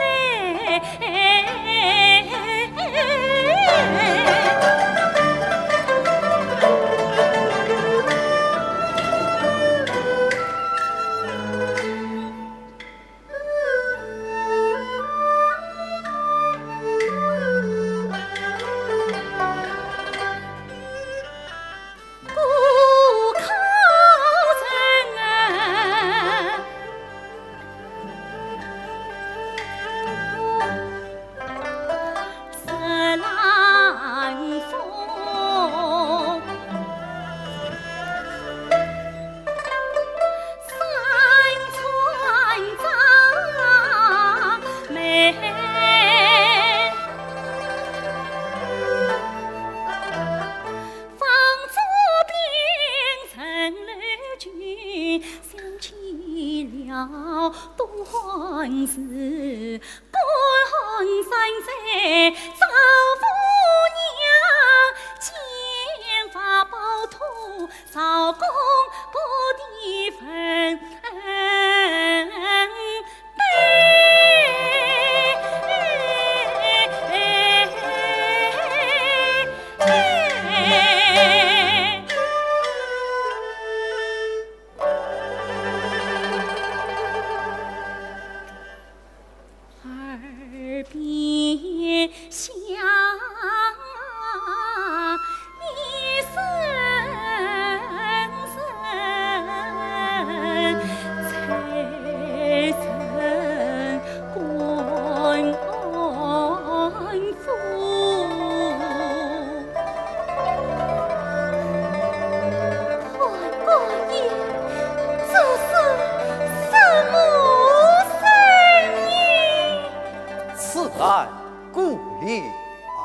但故里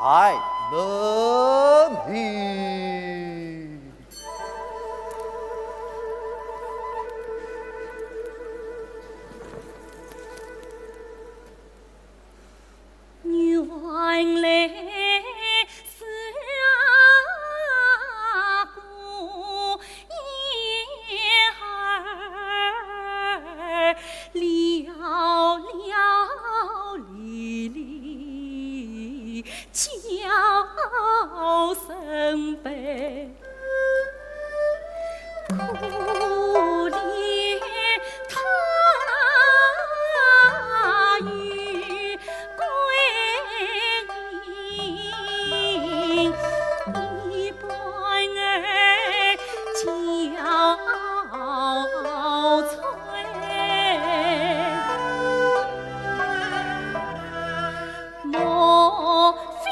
爱人哩。原来是阿哥。 燕儿了了离离叫声悲，可怜她与 归阴，一般儿交瘁。莫非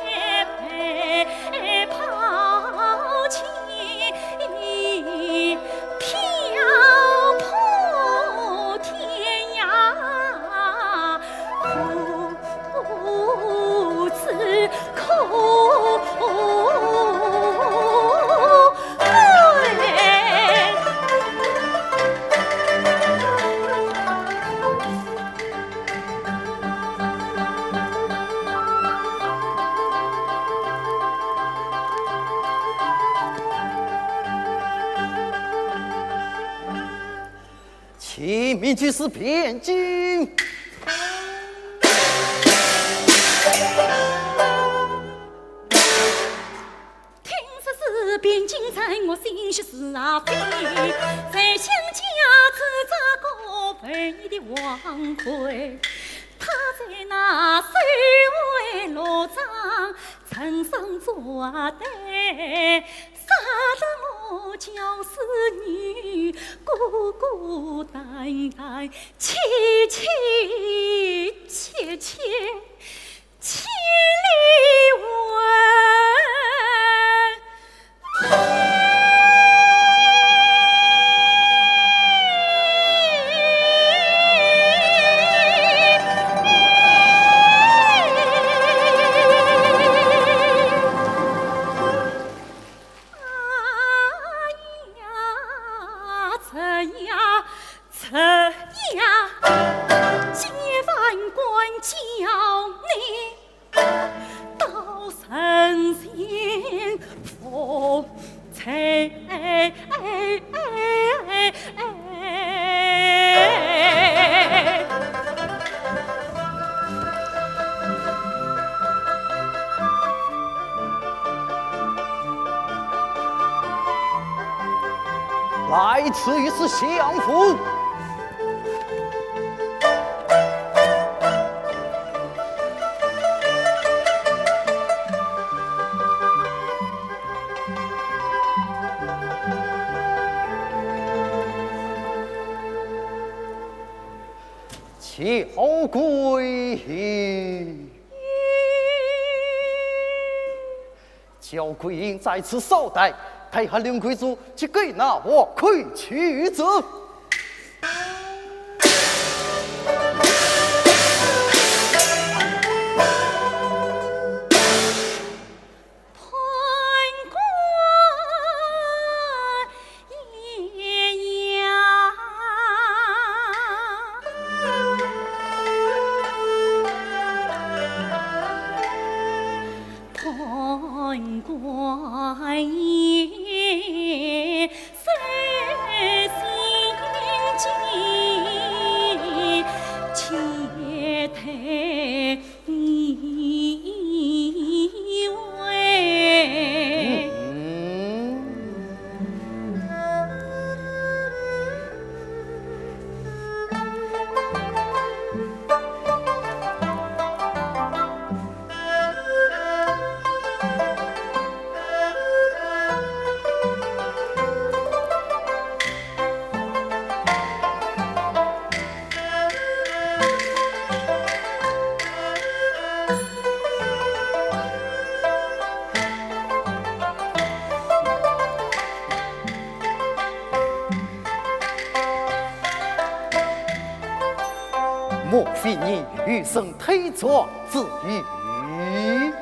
被抛弃 漂泊天涯，不知可归。 请民军士辩经。听说是辩经在我心，是是啊非，谁想家主这个唯一的王魁，他在那水外落张，成双作对， 杀得我焦思女孤孤单单，凄凄切切千里问。 哎呀，这呀，这呀，千万管教你，到神仙佛在。 来，此一次相府。 交桂英。交桂英在此稍待，待韩林贵族去归纳王魁去者。 判官爷呀，判官爷，首先莫非你有人推撞之意？哎。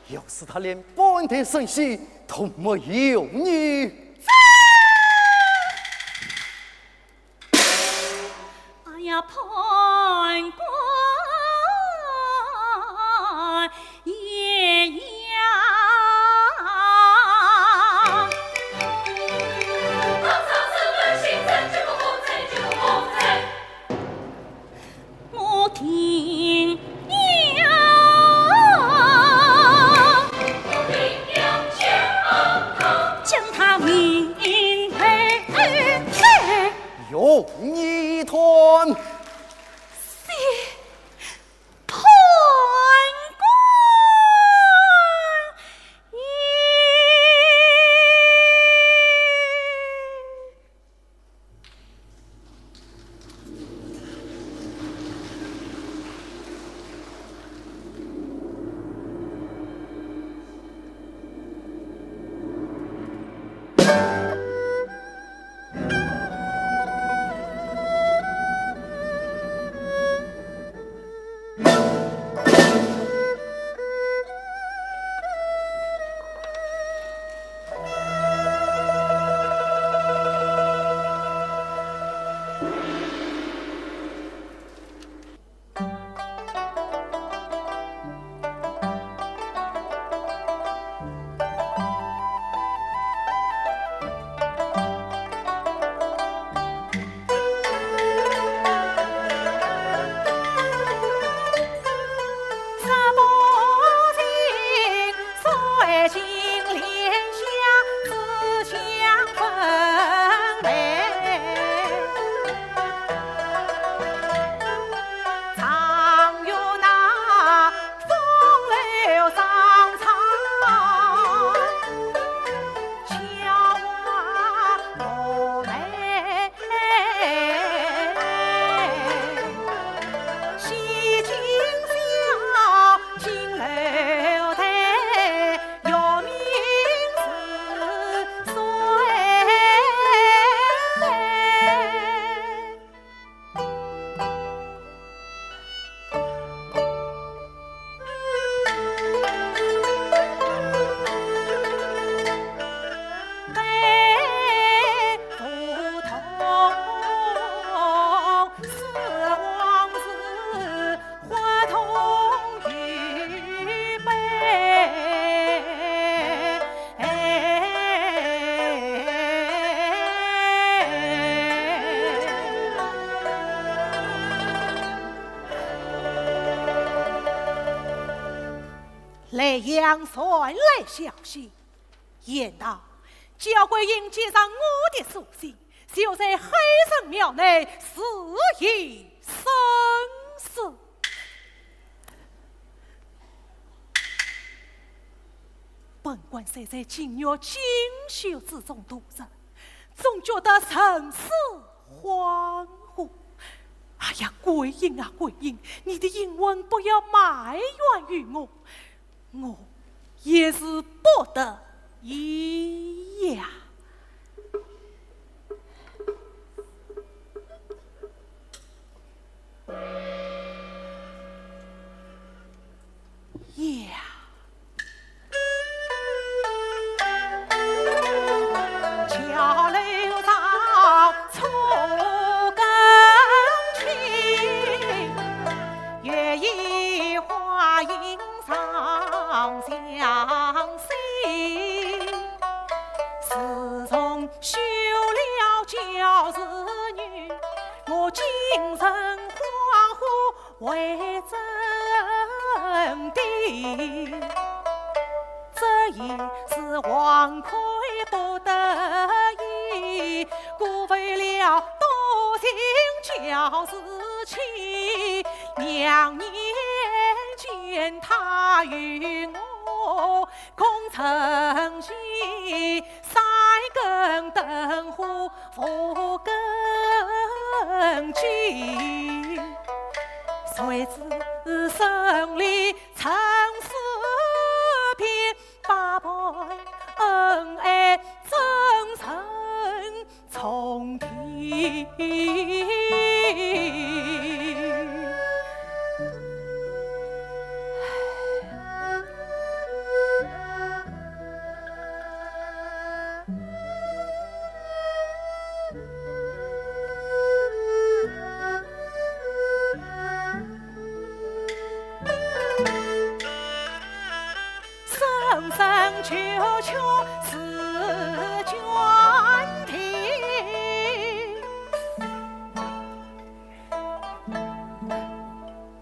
要是他连半点声息都没有呢？哎呀，判官爷呀！我定要将他命为。有你一段。阳传来消息，言道焦桂英接上我的书信，就在海神庙内自缢身死。本官虽在金玉锦绣之中度日，总觉得神思恍惚。哎呀，桂英啊，桂英，你的英魂不要埋怨于我，我也是不得已呀。呀。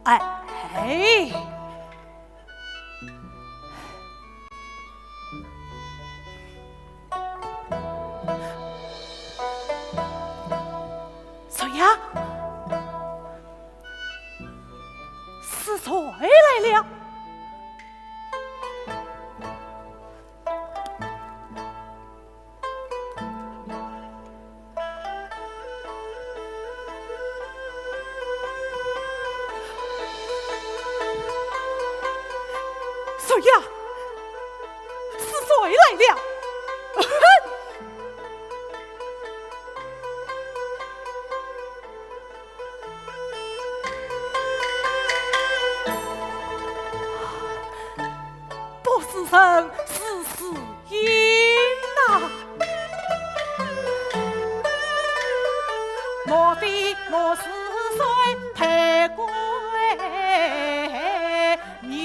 哎，哎。 谁呀？是谁来了？ 谁呀？是谁来了？不是人，是死 音呐。莫非我是谁？太贵你。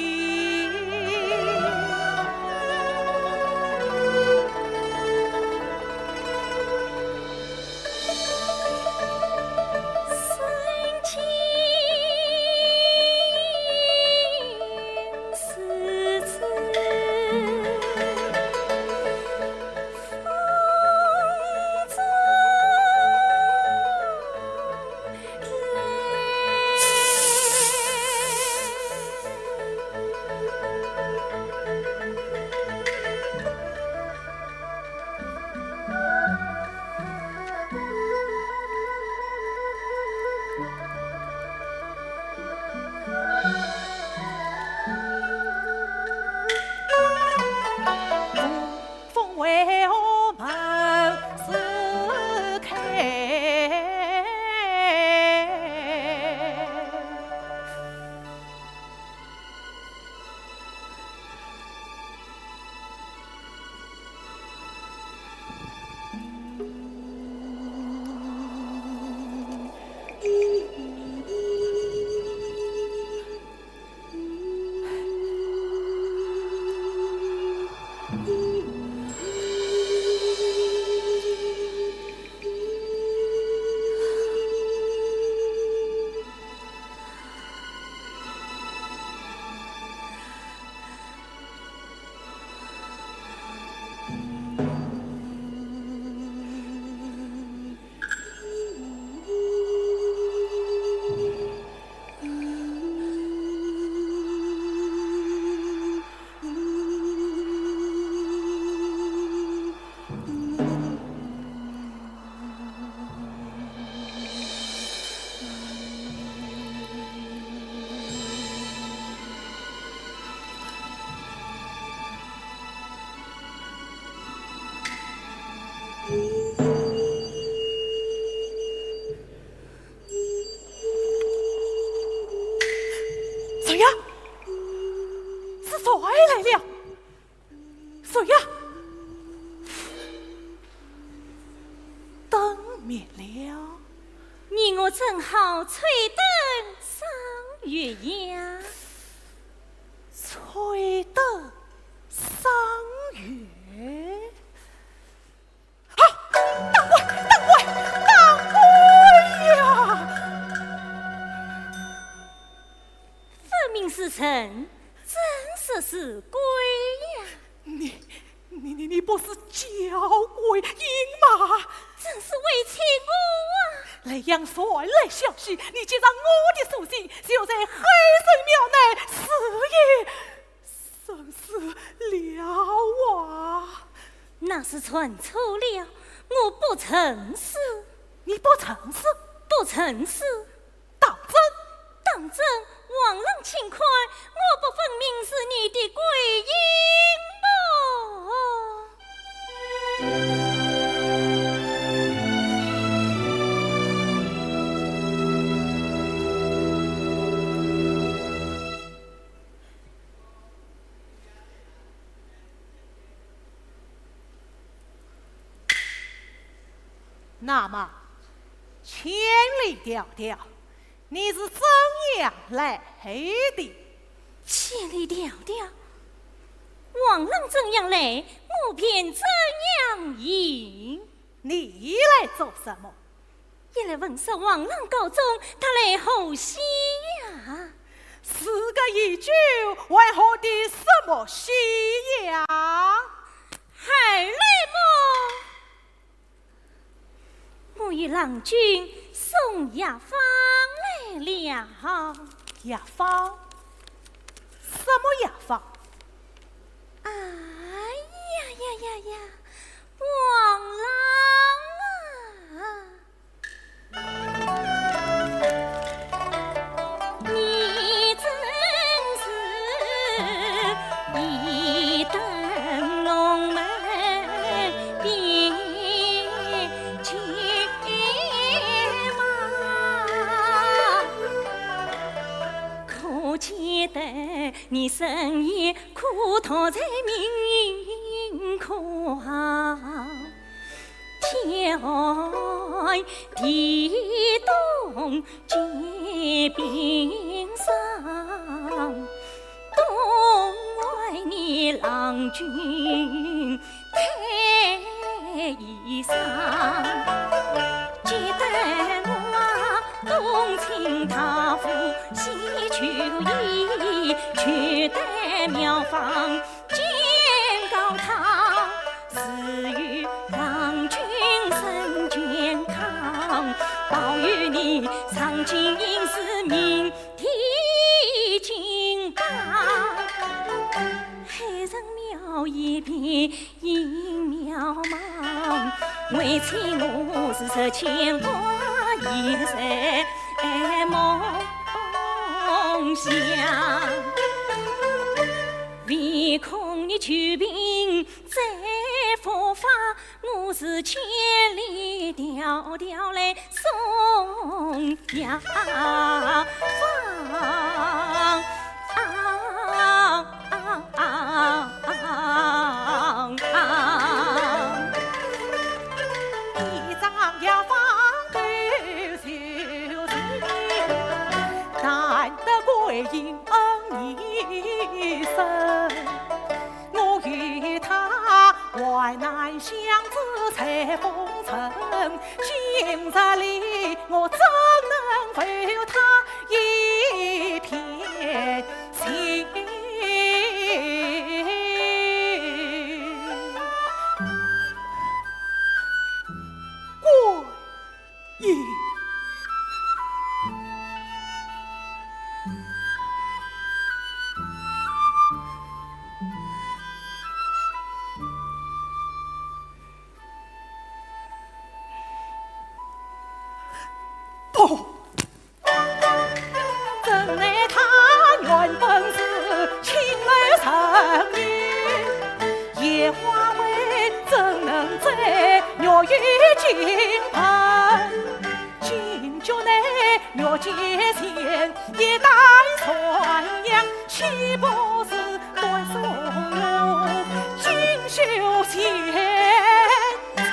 好吹灯赏月呀。吹灯赏月？啊，打鬼，打鬼，打鬼呀！分明是人，怎说是鬼呀？你，你，你，你不是叫鬼莺吗？真是为情我啊！来阳传来消息，你既然我的书信，就在海神庙内自缢身死了啊！那是传错了，我不曾死。你不曾死？不曾死。 当真？当真，王郎请看，我不分明是你的鬼莺么？那么，千里迢迢， 你是怎样来的？千里迢迢，王郎怎样来，我便怎样行。你来做什么？一来闻说王郎高中，他来贺喜呀。是个喜酒，还贺的什么喜呀？二来么， 我与郎君送药方来了。药方？什么药方？哎呀呀呀呀，王郎啊！ 你真是一登龙门必见嘛，可见得你深夜苦读才命苦啊。 天寒地冻结冰霜，冬为你郎君添衣裳。记得我东清大夫西求医，取得妙方 煎膏汤，赐予郎君身健康，保佑你上进士，明天进堂。海神庙一片莺渺茫，为妻我是十牵挂，一日梦想。唯恐你旧病再复发，我是千里迢迢来送药方。一张药方对 难得桂英恩一生，我与她患难相知在风尘，今日里我怎能负她一片情？ 桂英。不。 怎奈她原本是青楼人影，夜华会怎能在玉宇金盆？金角奈玉阶前，一代传娘，岂不是断送锦绣前程？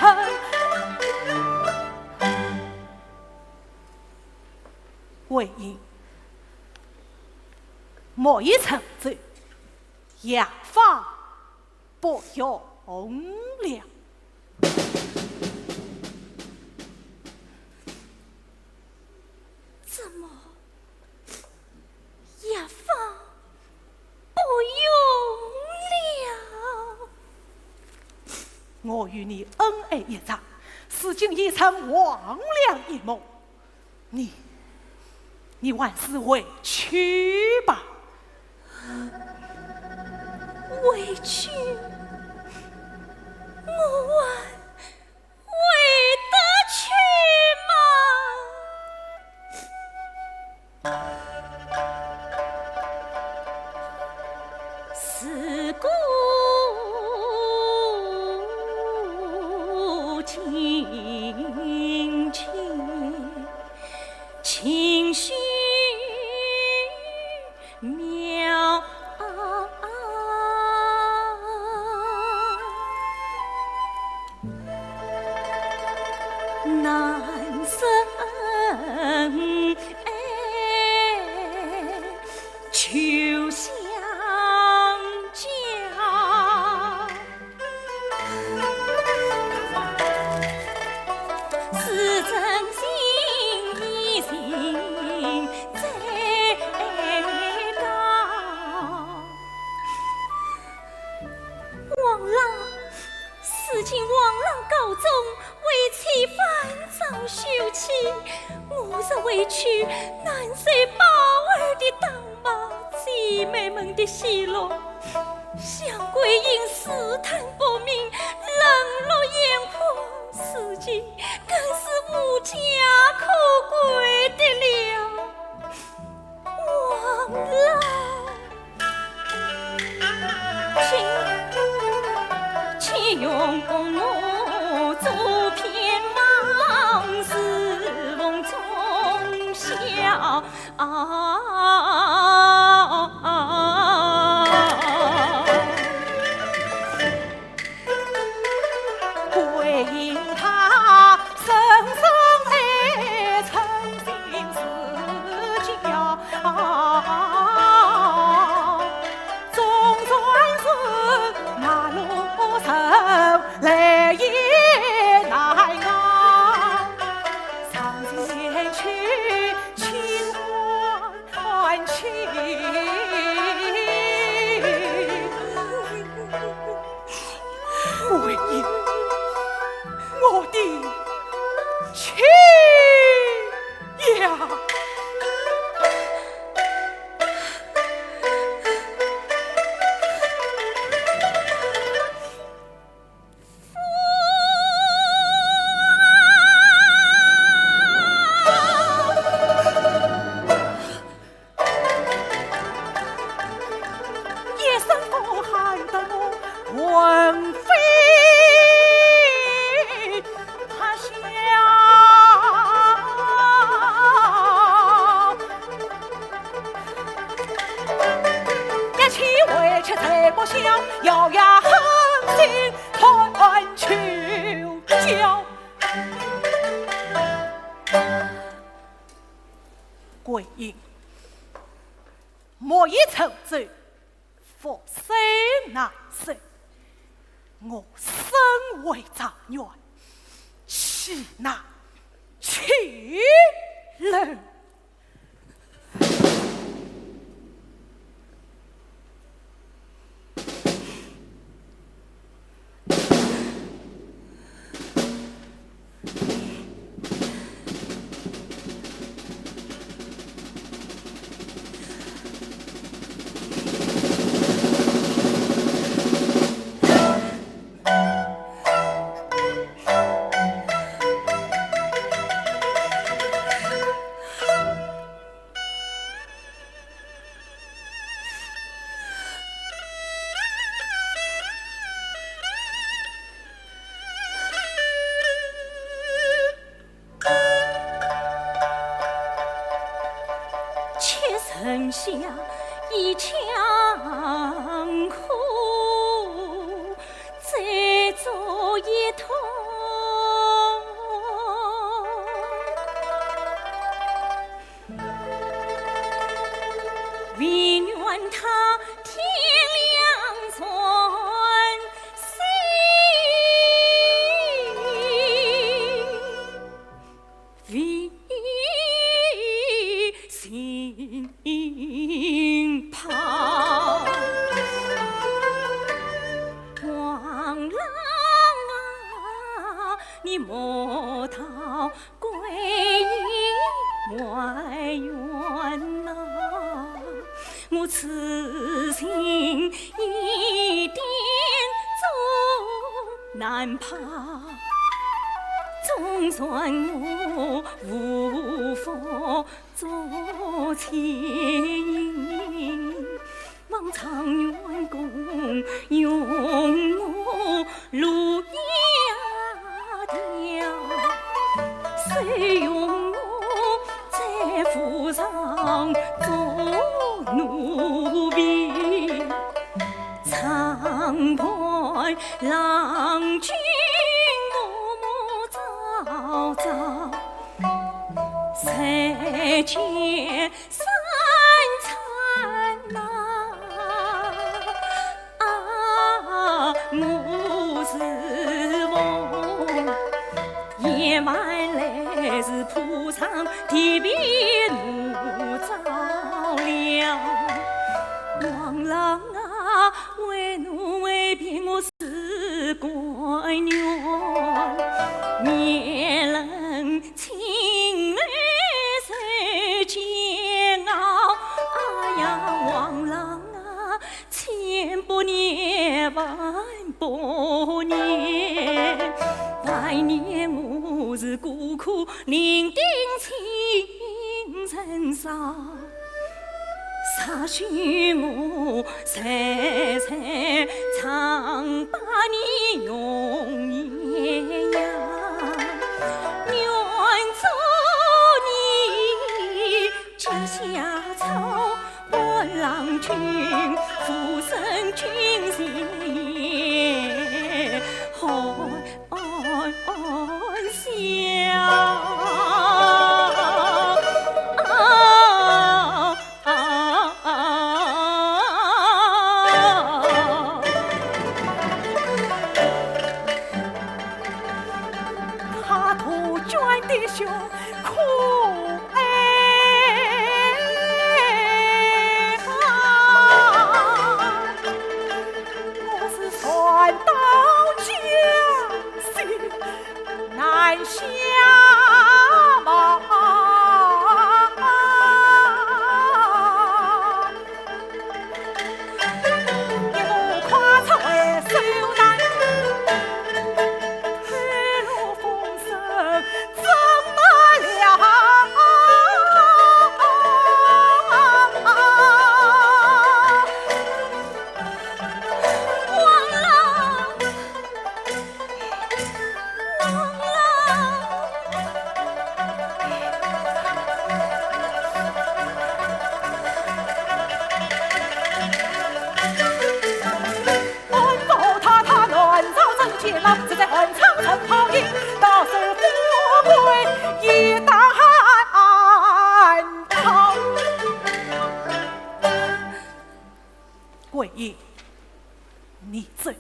一层走，药方不用了。怎么，药方不用了？我与你恩爱一场，如今已成黄粱一梦。 你，你还是回去吧。回去？我还回得去吗？自古今。 琴弦渺，难伸秋香蕉。 自尊心已经最高。王郎，如今王郎高中，为妻烦躁休戚，我若回去，难受宝儿的打骂，姊妹们的戏弄。 想桂英试探不明，冷落眼眶，如今更是无家可归的了。王郎，请，请容我做偏房，侍奉忠孝。 啊，桂英她深深爱称心如旧，纵然是马路上来也难熬，上前去轻唤 看去，桂英，我的妻呀！一声呼喊得我魂飞魄消。一气为妻才不孝，咬牙狠心 看秋娇。桂英，莫以沉醉，覆水难收。我身为状元，岂能去留？莫道归颐外园呐，我此行一点终难跑，总算我无福做前行。 望状元公容我路一条，收容我在府上做奴婢。常伴郎君默默朝朝，日间三餐呐，啊，我是奉。夜晚来时铺床，地被我着了。王郎啊，为奴为婢我是甘愿，面冷 青梅受煎熬。哎呀，王郎啊，千百年，万百年，百年我是孤苦伶仃情人少。 啥许我在在唱罢你容颜呀，愿做你阶下囚，伴郎君，抚身君前。 桂英，你走，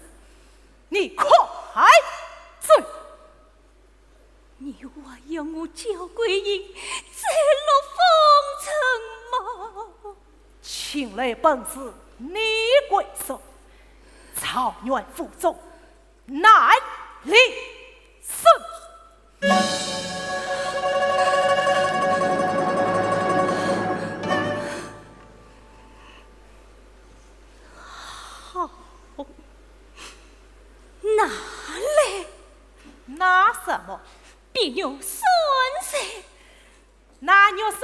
你快走！ 你还要我焦桂英再落风尘吗？请来本是你归宿，状元府中难离身。 好，拿来。拿什么？碧玉簪子。那玉簪子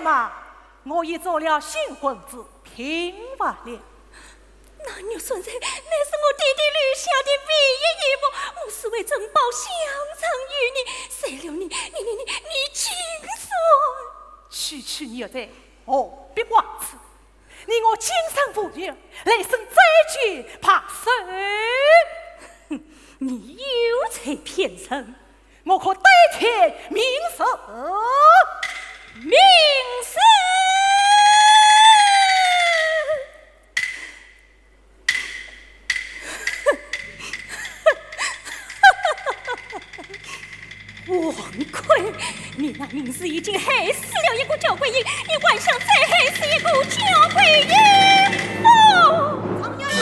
嘛，我已做了新婚子，平白了。那玉簪子乃是我爹爹留下的唯一遗物，我视为珍宝，镶赠于你，谁料你，你，你，你，你竟然……区区玉簪，何必挂齿？ 你我今生无缘，来生再见罢手。哼，你又在骗人！我可对天盟誓。盟誓！ 王魁，你那名字已经害死了一个焦桂英，你还想再害死一个焦桂英？哦！状元公，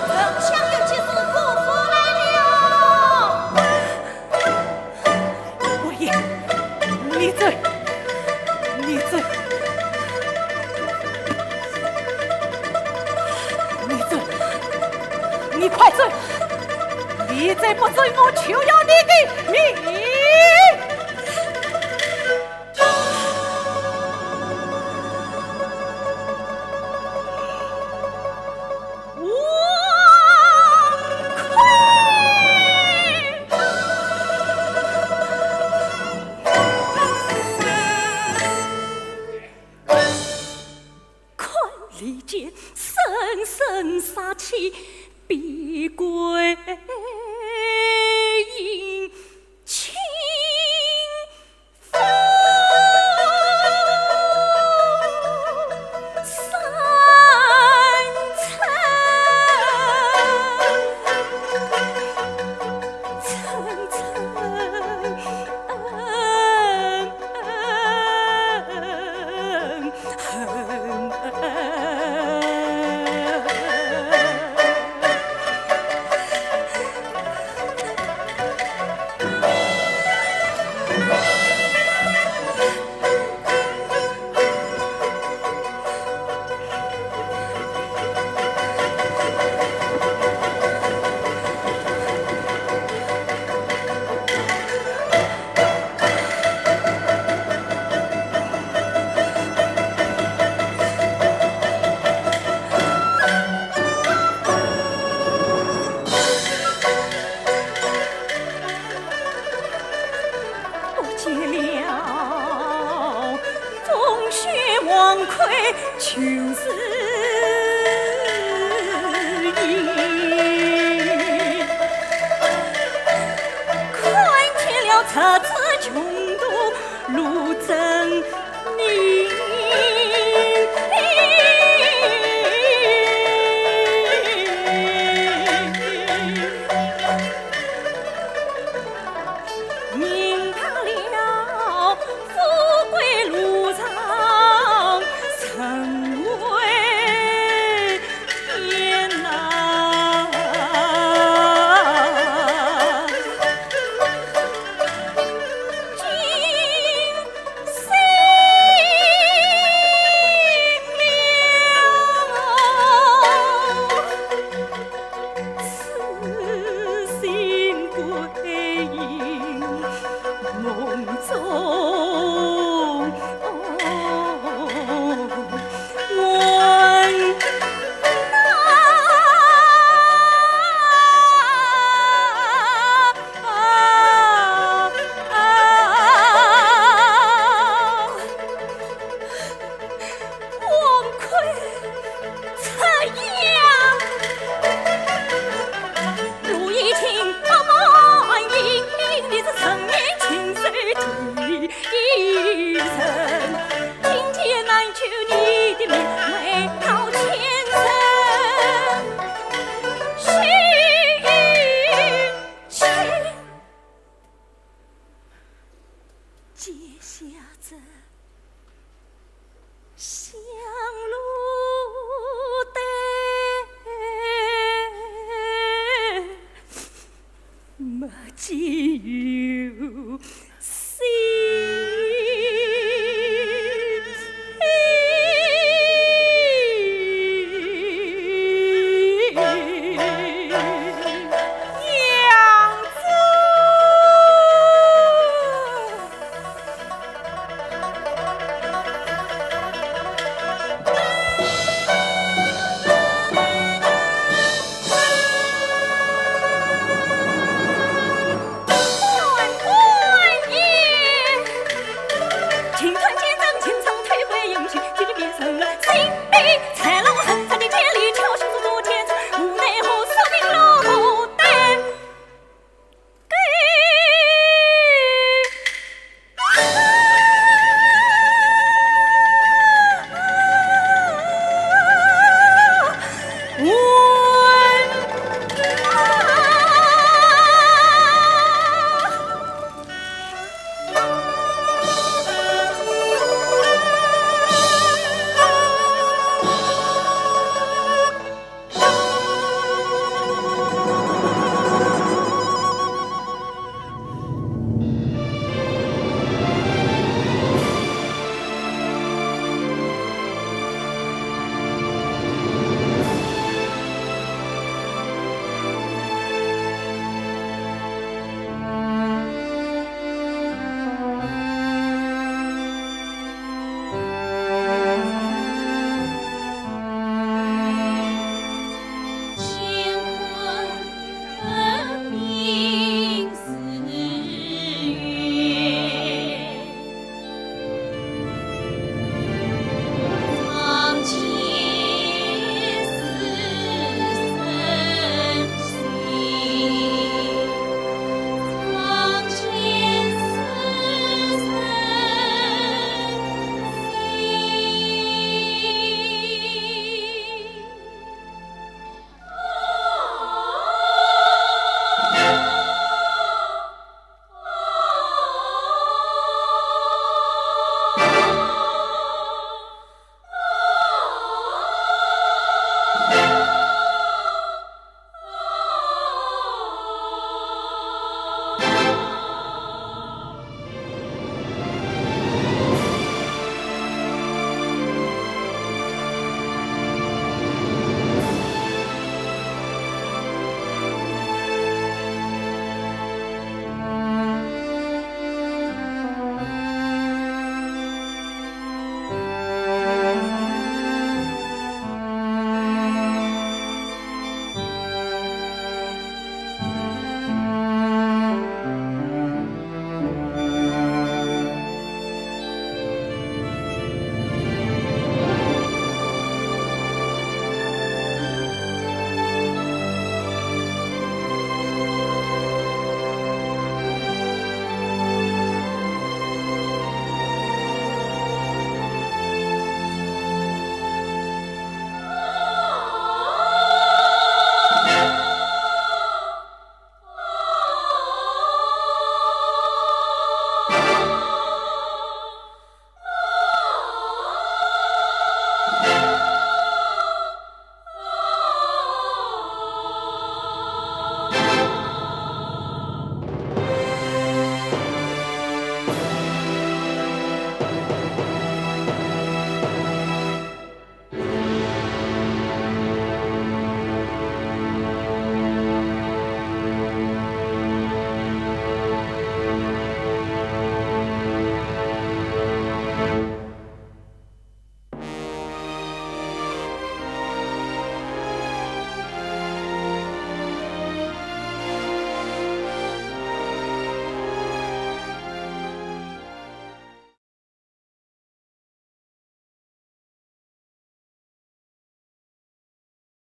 丞相有急事，不服来了。你再不准，我就要你的命！王魁！看李健深深杀气，必归阴清风。三层，层层 不见了风雪王魁就是你，看见了贼子穷途路真 明白了，富贵路上成为天呐。 醒了，此心归阴梦中。 结下这香炉的没几有。